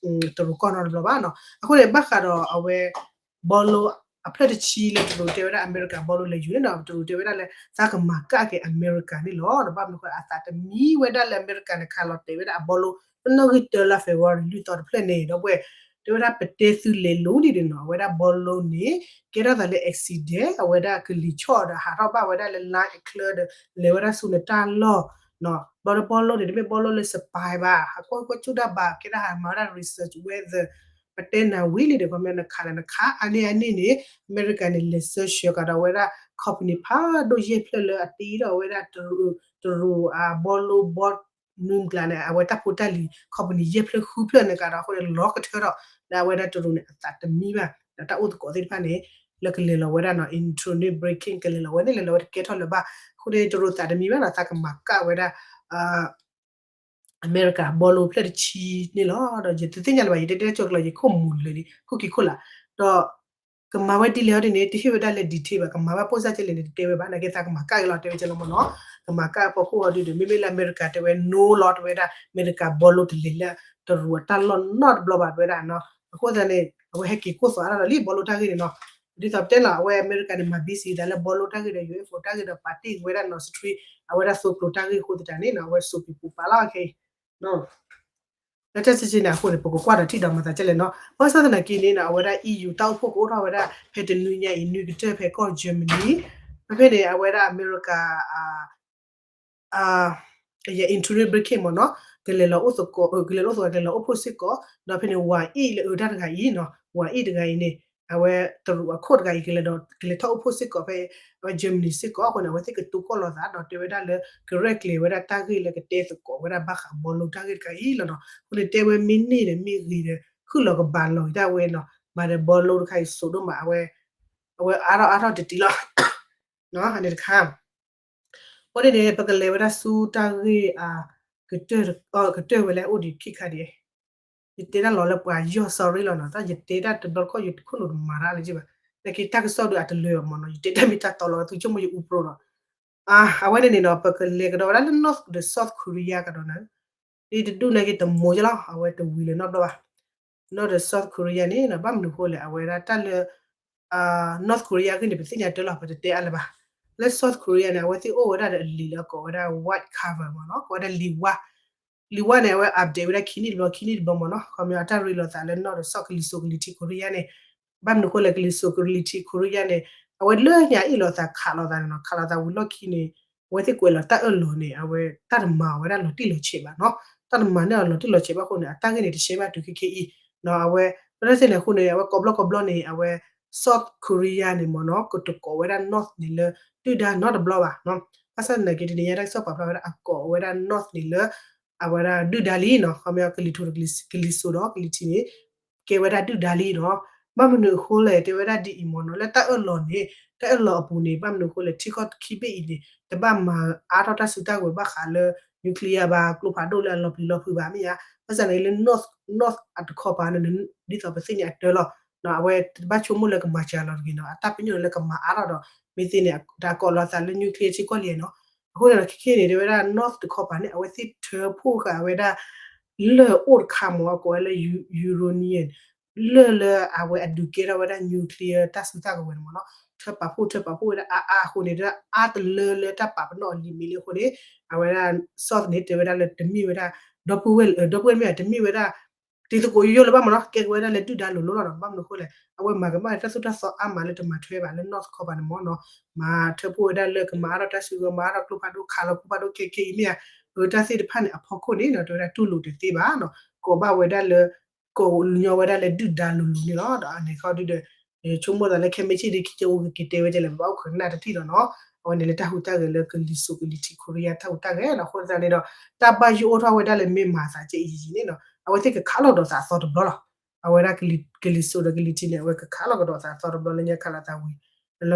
တရူးကီၢ်နီတဘျီဘၣ်နီၤ အဃိန့ၣ် ဘၣ်ဃးဒီးအဝဲ ဘီလိအဖျၢၣ်တဆံလၢတရူးတဲဝဲဒၣ်အမဲရကၤဘီလိလဲၤယူၤန့ၣ်နီၤ တရူးတဲဝဲဒၣ်လၢ သးကမၤကၣ်က့ၤအမဲရကၤန့ၣ်လီၤ ဒီးဘၣ်မနုၤဃိအသးတမံဝဲဒၣ်လၢအမဲရကၤန့ၣ် ခးလီၤတဲာ်ဝဲဒၣ်အဘီလိ နီၣ်ဂံၢ်တၢလါ February လွံၢ်သီတဖျၢၣ်န့ၣ် ဒီပုၢ်ဝဲၢ် တဲဝဲဒၣ်ပတဲသုလဲၤလိၤဒ်န့ၣ်နီၤ အဝဲဒၣ်ဘီလိန့ၣ် ကဲထီၣ်သးလၢ accident အဝဲဒၣ်ကလံၤဆီၣ်ဒီးဟးထီၣ်ဘၣ်ဝဲဒၣ်လၢ line အချၢဒီး လဲၤဝဲဒၣ်ဆူနတၢ်လီၢ် ဘီလိဘီလိန့ၣ် တမ့ၢ်ဘီလိလၢ spy ဘၣ် ဟးကွၢ်ကွၢ်ဆူၣ်တၢ်ဘၣ် ကဲဒၣ်ဟးမၤဝဲဒၣ် research weather ပတဲနၤဝံၤလံဒီး ခီပညီနခးဒီးနခး အါန့ၢ်အါန့ၢ်န့ၣ် အမဲရကၤန့ၣ် လဲၤဆၢဆှၢကဒီးဝဲဒၣ် company ဖးဒိၣ်ယဲၢ်ဖျၢၣ်လၢအတ့ထီၣ်ဝဲဒၣ် တရူးအဘီလိဘီ နွံကျါန့ၣ် အဝဲတၢ်ဖိတၢ်လံၤ company ယဲၢ်ဖျၢၣ်ဃုဖျၢၣ်န့ၣ်ကဒီးအဃိန့ၣ် လီၤကထၢထီၣ် လၢအဝဲဒၣ်တရူးန့ၣ် အသးတမံဘၣ် ဒီးတၢ်အိၣ်သကိးသ့ၣ်တဖၣ်န့ၣ် လၢကလဲၤလီၤဝဲဒၣ်နီၤ electronic bracelet ကလဲၤလီၤဝဲန့ၣ် လဲၤလီၤဝဲတကဲထီၣ်လၢၤဘၣ် အဃိန့ၣ် တရူးသးတမံဘၣ်နီၤ သးကမၤကၣ်ဝဲဒၣ် အမဲရကၤဘီလိဖျၢၣ်တဆံန့ၣ်လီၤ. ဒီးယတသ့ၣ်ညါလၢၤဘၣ် ယတဲတဲကၠိကျီၤ ယခိၣ်မူၤလၢာ်လံ ခိၣ်က့ၤခိၣ်လာ် ဒီး ကမၤဝဲဒ်လဲၣ်ဟီဒ်န့ၣ် တဟ့ၣ်ဝဲဒၣ်လၢ detail ဘၣ် ကမၤဝဲပိၢ်စၢ်ကဲလဲၣ်န့ၣ် တတဲဝဲဘၣ် နာ်က့သးကမၤကၣ်က့ၤလီၤ တဲဝဲကဲလီၤမ့ၢ်နီၤ ကမၤကၣ်အဖီခိၣ်ဟီဒ်န့ၣ် မ့မ့ၢ်လၢအမဲရကၤတဲဝဲ no လီၤ တဲဝဲဒၣ် အမဲရကၤဘီလိတလဲၤလၢ တရူးအတၢ်လီၢ်နီတဘျီဘၣ် တဲဝဲဒၣ်နီၤ အဃိသတးန့ၣ် အဝဲဟဲက့ၤကိၢ်သိးအါထီၣ်လီၤလံ ဘီလိတၢ်ဂ့ၢ်န့ၣ်နီၤ ဒ်သိးပတဲလီၤ အဝဲအမဲရကၤန့ၣ် မၤ busy သးလၢဘီလိတၢ်ဂ့ၢ်ဒီး UFO တၢ်ဂ့ၢ်ဒီး ပာ်တ့ၢ်ဝဲဒၣ်နီၣ်စထြံ အဝဲဒၣ်သိကျိၤတၢ်ဂ့ၢ်အဃိသတးန့ၣ်နီၤ အဝဲစိာ်က့ၤပူၤပာ်လီၤခဲအံၤ လၢတၢ်စံးစ့ၢ်န့ၣ်အဃိန့ၣ် ပကကွၢ်ဒီးထံၣ်ဒီးမၤသးကဲလဲၣ်နီၤ ဘၣ်ဆၣ်သနာ်က့န့ၣ်နီၤ အဝဲဒၣ် EU တၢ်အိၣ်ဖှိၣ်ကအိၣ်ထီၣ်ဝဲဒၣ် ဖဲတနွံညါအံၤ နွံကတၢၢ်ဖဲကီၢ် Germany ဖဲဖဲန့ၣ် အဝဲဒၣ်အမဲရကၤ အ interim break မ့ၢ်နီၤ ကလဲၤလီၤအိၣ်သကိး ကလဲၤလီၤအိၣ်သကိး ကလဲၤလီၤအိၣ်ဖှိၣ်စ့ၢ်ကီး ဒီးဖဲန့ၣ် ဝၤအံၣ်လၢအၢတၢ်တဂၤအံၤနီၤ ဝၤအံၣ်တဂၤအံၤန့ၣ် အဝဲတရူးအခိၣ်တဂၤအံၤ ကလဲၤဒီး ကလဲၤထီၣ်အိၣ်ဖှိၣ်စ့ၢ်ကီးဖဲ Germany စ့ၢ်ကီးအဃိန့ၣ် အဝဲသ့ၣ်ကတိၤကီၢ်လိာ်သး ဒီးတဲဝဲဒၣ်လၢ ကရဲၣ်ကျဲၤဝဲဒၣ်တၢ်ဂ့ၢ်လၢကတဲသကိးဝဲဒၣ်ဘၣ်ဃးဘီလိတၢ်ဂ့ၢ်တခါအံၤလီၤနီၤ အဃိန့ၣ်တဲဝဲမ့ၢ်န့ၢ်ဒီးမ့ၢ်ဂ့ၤဒီး ဃုာ်လီၤကဘၣ်လီၤက့ၤတၢ်ဝဲနီၤ မၤဒီးဘီလိတခါအံၤစိးဒိၣ်မး အဝဲ အဝဲအါထီၣ်အါထီၣ်တတံၤလီၤ န့ၣ်တခါ အဃိန့ၣ်န့ၣ် ပကလဲၤဝဲဒၣ်ဆူတၢ်ဂ့ၢ်အ ကတၢၢ်ဝဲလၢအိၣ်ဒံးခံခါဒံး ယတဲတၢ်လီၤလၢပှၤယီၢ် sorry လီၤနီၤ, တၢ်ယတဲတၢ်တဘျီတခီၣ် ယတခိၣ်နူာ်တမၤတၢ်လၢၤဘၣ်, နာ်က့တၢ်ကစီၣ်ဒုးအတလၢာ်ဘၣ်မ့ၢ်နီၤ, ယတဲတၢ်မ့ၢ်တၢ်တီလီၤ သုဆိကမိၣ်ယအူပြိဒီး အဝဲန့ၣ်န့ၣ်ဒီး ပကလဲၤကဒီးဝဲဒၣ်လၢ North ဒီး South Korea ကဒီးန့ၣ်, ဒ်တဒူၣ်နာ်က့တမိၢ်ကလီၤ, အဝဲတဝံၤလၢၤနီတဘျီဘၣ်. North ဒီး South Korea န့ၣ်ဒီး ဘၣ်မနုၤအဃိလဲၣ်, အဝဲဒၣ်တၢ်လၢ North Korea ဂ့ၢ်န့ၣ် ပသ့ၣ်ညါတၢ်လီၤ ပတတဲအါလၢၤဘၣ်. လၢ South Korea န့ၣ် အဝဲသ့ၣ်အိၣ်ဝဲဒၣ်ဒီးအလံာ်လၢအကိးဝဲဒၣ် white cover မ့ၢ်နီၤ, ကိးဝဲဒၣ်လံာ်ဝါ, လံာ်ဝါန့ၣ် အဝဲ update ဝဲဒၣ်ခံနံၣ်တဘျီ ခံနံၣ်တဘျီမ့ၢ်နီၤ, ခီပညီအတၢ်ရ့လိာ်သးလၢ North ဒီး South ကလံၤစိးကလံၤထံး Korea န့ၣ်, ဘၣ်မနုၤအဃိလဲၣ် ကလံၤစိးကလံၤထံး Korea န့ၣ်, အဝဲလၢညါအ့ၣ်လိာ်သးခးလိာ်သးန့ၣ်နီၤ, ခးလိာ်သးဝံၤလီၢ်ခံန့ၣ်, အဝဲသ့ၣ်ကွဲးလီၤတၢ်အၢၣ်လီၤန့ၣ် အဝဲတၢ်တမၤဝဲဒၣ်လီၤတံၢ်လီၤဆဲးဘၣ်နီၤ, တၢ်တမၤန့ၢ်အီၤလီၤတံၢ်လီၤဆဲးဘၣ်အဃိန့ၣ် အတၢ်ဂ့ၢ်န့ၣ် တရှဲဘၣ်တုၤခဲခဲအံၤ, အဝဲ လၢတၢ်စ့ၢ်န့ၣ်အဃိန့ၣ် အဝဲကိးဘျီကိးဘျီန့ၣ် အဝဲ South Korea န့ၣ်မ့ၢ်နီၤ ကတကိးဝဲဒၣ် North န့ၣ်လၢ ဒုၣ်ဒါနီတဘျီဘၣ်နီၤ, ဘၣ်ဆၣ်သနာ်က့တနံၤညါတၢ်ကစီၣ်ပာ်ဖျါဝဲဒၣ် အကိးဝဲဒၣ် North န့ၣ်လၢ အဝဲဒၣ်ဒုၣ်ဒါလံနီၤ, ခီပညီကလံၤစိးဒီးကလံၤထံးန့ၣ် ကဲဝဲဒၣ်ဒုၣ်ဒါလံနီၤ, ဘၣ်မနုၤအဃိလဲၣ် တဲဝဲဒၣ်ဒ်အံၤမ့ၢ်နီၤ, လၢတၢ်အၢၣ်လီၤန့ၣ်, တၢ်အၢၣ်လီၤအပူၤန့ၣ် ဘၣ်မနုၤအဃိလဲၣ် ထံကီၢ်ခံဘ့ၣ်အံၤန့ၣ် တဘၣ်မၤအါထီၣ်တၢ်စုတၢ်ကဝဲၤဘၣ်ဃးလၢ nuclear ဘၣ် ကျိဖးဒိၣ်လၢအလီၤပျံၤလီၤဖုးဘၣ်မ့ၢ်ဧါ, ဘၣ်ဆၣ်န့ၣ်လၢ North, North အတခီပၤန့ၣ် ဒ်သိးပသ့ၣ်ညါအတၢ်လီၤ, အဝဲတဘၣ်ဆိကမိၣ်လၢကမၤစှၤလီၤတဂ့ၤနီၤ, အတၢ်ပညိၣ်လၢကမၤအါထီၣ်ဒီး မ့ၢ်သ့န့ၣ် တၢ်ကိးလီၤသးလၢ nuclear ထံကီၢ်လံနီၤ, အဃိန့ၣ်ဒီး ခဲခဲန့ၣ် တဲဝဲဒၣ် North တခီပၤန့ၣ် အဝဲသ့ၣ်ထၢဖှိၣ်ဃာ်ဝဲဒၣ် လၢၢ်အိၣ်တခါမ့ၢ် အကိးဝဲလၢ uranium လၢၢ်လၢအဝဲအဒုးကဲထီၣ်ဝဲဒၣ် nuclear တၢ်စုတၢ်ကဝဲၤန့ၣ်မ့ၢ်နီၤ, ထၢပာ်ဖှိၣ်ထၢပာ်ဖှိၣ်ဝဲဒၣ်အါအါအဃိန့ၣ် အါတလၢလၢတၢ်ပာ်ပနီၣ်အလံာ်မ့ၢ်လံအဃိန့ၣ် အဝဲဒၣ် South န့ၣ် တဲဝဲဒၣ်လၢတမ့ၢ်ဝဲဒၣ် ဒီပုၢ်ဝဲၢ်, ဒီပုၢ်ဝဲၢ်မ့ၢ်တမ့ၢ်ဝဲဒၣ် တံၤသကိးယိယိလၢၤဘၣ်မ့ၢ်နီၤ, ကဲကဝဲဒၣ်လၢဒုၣ်ဒါလိၤလိၤလီၤနီၤ, ဘၣ်မနုၤအဃိလဲၣ် အဝဲမၤကမၣ်တၢ်သိၣ်တၢ်သီအါမးလၢတမၤထွဲဘၣ်လၢ North တခီပၤန့ၣ်မ့ၢ်နီၤ, မၤထၢဖှိၣ်ဝဲဒၣ်လၢကမၤအါထီၣ်တၢ်စုကဝဲၤ မၤအါထီၣ်ကျိဖးဒိၣ် ခးလီၤကျိဖးဒိၣ်ခဲခဲအံၤမ့ၢ်ဧါ, အတၢ်သ့ၣ်တဖၣ်န့ၣ် အဖီခိၣ်န့ၣ်နီၤ တဲဝဲဒၣ်တူၢ်လိာ်တသ့ဘၣ်နီၤ, ကိးဘၣ်ဝဲဒၣ်လၢ ကိးညီဝဲဒၣ်လၢဒုၣ်ဒါလိၤလိၤန့ၣ်လီၤ, ဒီးအန့ၣ်ခီဒုဒီး ဆိကမိၣ်သးလၢခဲမုၢ်ဆ့ၣ်ဒ်ခံကအိၣ်ကက့ၤတဲဝဲဒ်လဲၣ် ပဘၣ်အိၣ်ခိးကနၣ်တထံၣ်လီၤနီၤ, အဝဲန့ၣ်လၢတၢ်ဟူးတၢ်ဂဲၤလၢကလံၤစိးကလံၤထံး Korea တၢ်ဟူးတၢ်ဂဲၤနီၤ, အဃိသတးန့ၣ်ဒီး တၢ်ဘၣ်ယိၣ်အိၣ်ထီၣ်ဝဲဒၣ်လၢမ့ၢ်မၤသးကဲအံၤန့ၣ်နီၤ အဝဲသ့ၣ်ကခးလီၤကဒီးသးအသီတဘျီလီၤ, အဝဲဒၣ်ကလံၤစိးဒီးကလံၤထံးန့ၣ် အဝဲကခးလီၤကဒီးသးအသီတဘျီလၢညါခးလီၤသးဝံၤ လၢလီၢ်ခံ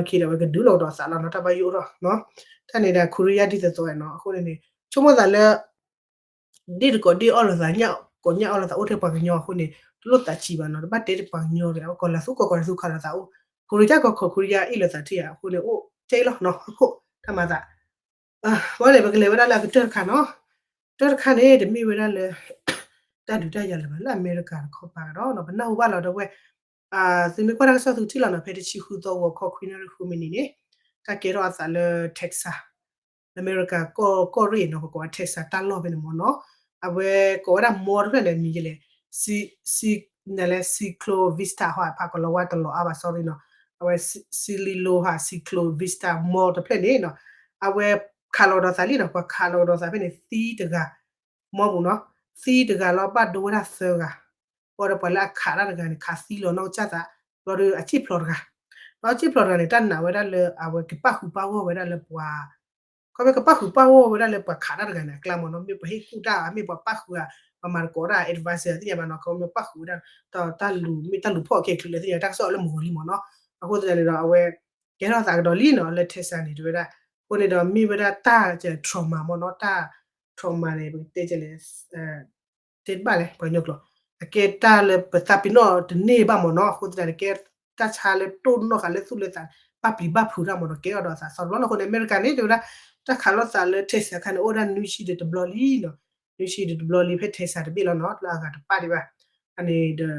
ဒီးအဝဲကဒုးလီၤကဒီးသးလီၤနီၤ, တၢ်ဘၣ်ယိၣ်အိၣ်ထီၣ်နီၤ, တၢ်န့ၣ်ဒီး Korea ဒ်သိးသိးနီၤ, အဃိန့ၣ်န့ၣ် ဆိကမိၣ်သးလၢ ဒ်တကိးဒ်အီၣ်လိာ်သး ကိးညၣ်အီၣ်လိာ်သးအိၣ်ထဲပှၤကညီအဃိန့ၣ် တလိၣ်သးဆံးဘၣ်နီၤ, တဘၣ်တဲတပှၤကညီတဂၤ ကိးလၢသူကိးကီးလၢသူခးလိာ်သးအိၣ်, Korea ကီၢ်ခိၣ် Korea အ့ၣ်လိာ်သးထံၣ်ဧါ အဃိန့ၣ် အိၣ်ကဲအံၤလီၤနီၤ, အခိၣ်တၢ်မၤသး ဝဲန့ၣ် ပကလဲၤဝဲဒၣ်လၢအကတၢၢ်တခါနီၤ, တၢၢ်တခါန့ၣ် တမ့ၢ်ဝဲဒၣ်လၢ တၢ်ဒုးတၢ်ယၤလၢၤဘၣ် လၢအမဲရကၤတခီပၤကဒီးနီၤ, ပနၢ်ဟူဘၣ်လီၤဒီးဝဲ သုမ့ၢ်ကွၢ်တၢ်ကစီၣ်သုထံၣ်လီၤနီၤ, ဖဲတဆံဃုသီဂီၤခီခွံနၣ်ရံၣ်ဃုမံးနံးန့ၣ် တၢ်ကဲထီၣ်အသးလၢ Texas လၢအမဲရကၤကီၢ်ရ့ၣ်နီၤ, ပကိးဝဲ Texas တၢ်လီၢ်ဖဲန့ၣ်မ့ၢ်နီၤ, အဝဲကိးဝဲဒၣ် mall တဖျၢၣ်န့ၣ် အမံၤယဲလဲၣ်, နလဲၣ် Cielo Vista ဟီ ဖးကလီၤဝါတလီၤအါဘၣ် sorry နီၤ, အဝဲ Cielo ဟီ Cielo Vista mall တဖျၢၣ်န့ၣ်နီၤ, အဝဲခးလီၤကဒီးသးလံနီၤ, ပှၤခးလီၤကဒီးသးဖဲန့ၣ် သံတဂၤ, မီပူၤနီၤ, သံတဂၤလီၤ ဘၣ်ဒိဝဲဒၣ်သၢဂၤ, ဘၣ်ဒီးပှၤလၢအခးတၢ်တဂၤန့ၣ် ခးသံလီၤနီၢ်ကစၢ်သး, ဘျီဒီးအစံၣ်ဖျိးတဂၤ, ဒီးအစံၣ်ဖျိးတဂၤန့ၣ် တၢ်နာ်ဝဲဒၣ်လၢအဝဲကပၣ်ဃုာ်ပၣ်ဂီၢ်ဝဲဒၣ်လၢပှၤ ခီဖျိကပၣ်ဃုာ်ပၣ်ဂီၢ်ဝဲဒၣ်လၢပှၤခးတၢ်တဂၤန့ၣ် အကျါမ့ၢ်နီၤ, မ့ၢ်ပှၤဟ့ၣ်ကူၣ်တၢ် မ့ၢ်ပှၤပၣ်ဃုာ်ဧါ, ပှၤမၤသကိးတၢ် advisor သ့ၣ်ညါဘၣ်နီၤ, ခီဖျိပၣ်ဃုာ်ဝဲဒၣ် တၢ်လူၤ မ့ၢ်တၢ်လူၤဖီၣ်ခဲချုးလၢသ့ၣ်ညါ တၢ်ကစီၣ်လၢမုၢ်ဂီၤလံမ့ၢ်နီၤ, အဃိသတးန့ၣ်ဒီး အဝဲ ကဲထီၣ်သးကဒီးလံနီၤ လၢ Texas န့ၣ် တဲဝဲဒၣ်, အဃိန့ၣ်ဒီးမ့ၢ်ဝဲဒၣ်တၢ် trauma မ့ၢ်နီၤ, တၢ် trauma န့ၣ် ပကတဲလဲၣ် တဲတဘၣ်လဲၣ် ပှၤကညီကျိာ်, အကဲတၢ်လၢပသးပ့ၤနီၣ်တန့ၢ်ဘၣ်မ့ၢ်နီၤ, အဃိသတးန့ၣ် ကဲတၢ်ဆါလၢတိၢ်နီၣ်ဃာ်လၢသူၣ်လၢသး ဘၣ်ပျံၤဘၣ်ဖုးတၢ်မ့ၢ်နီၤ, ကဲထီၣ်ဒီးသးသီတဘျီလီၤ. အဃိန့ၣ် အမဲရကၤန့ၣ် တဲဝဲဒၣ် တၢ်ခးလိာ်သးလၢ Texas ခါန့ၣ် အိၣ်ဝဲဒၣ်နွံဆံဒီးတဘျီလံနီၤ, နွံဆံဒီးတဘျီလံ ဖဲ Texas တဘ့ၣ်လီၤနီၤ, လၢအဂၤတပၣ်ဒံးဘၣ်. အန့ၣ်ဒီး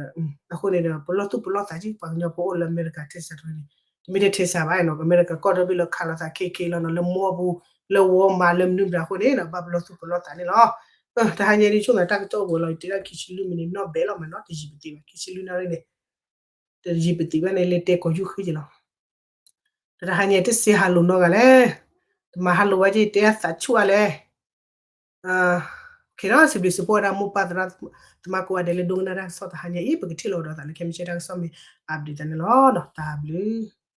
အဃိန့ၣ်ဒီး ပလီၢ်သူၣ်ပလီၢ်သးက့ ပှၤကညီဖိအိၣ်လၢအမဲရကၤ Texas တဝဲန့ၣ်, တမ့ၢ်ထဲ Texas ဘၣ်နီၤ, အမဲရကၤကီၢ်တဘ့ၣ်လၢခးလိာ်သးခဲခဲလီၤနီၤ, လၢ mall ပူၤ လၢ Walmart လၢမနုၤမတၤအဃိန့ၣ်နီၤ ဘၣ်ပလီၢ်သူၣ်ပလီၢ်သးန့ၣ်လီၤ. တဟါညါဒ်ဆိကမိၣ်တၢ်ကစီၣ်အိၣ်ပှဲၤလီၤ ယတဲဒၣ်ခံဆံလွံၢ်မံးနံးနီၣ်ဘဲလီၤမ့ၢ်နီၤ, တယံာ်ပသံးဘၣ် ခံဆံလွံၢ်နၣ်ရံၣ်န့ၣ်, တယံာ်ပသံးဘၣ်န့ၣ် လဲၤတဲကိးယူၢ်ဃ့က့ၤလီၤ. တဟါညါတစ့ဟးလိာ်နီတဂၤလဲၣ်, တမၤဟးလိာ်ဝဲက့ၤ တဲအသးဆူၣ်အါလဲၣ်. ခဲဒီး စံးဘျုးစံးဖှိၣ်ဝဲဒၣ်မိၢ်ပၢ်သရၣ်သမါ ကိးဂၤဒဲးလၢဒိကနၣ်တၢ်ကစီၣ်တဟါညါအံၤ, ပကထံၣ်လိာ်ကဒီးသးလၢခဲမုၢ်ဆ့ၣ်တၢ်ကစီၣ်မ့ၢ် update သးန့ၣ်လီၤ. တၢ်ဘျုး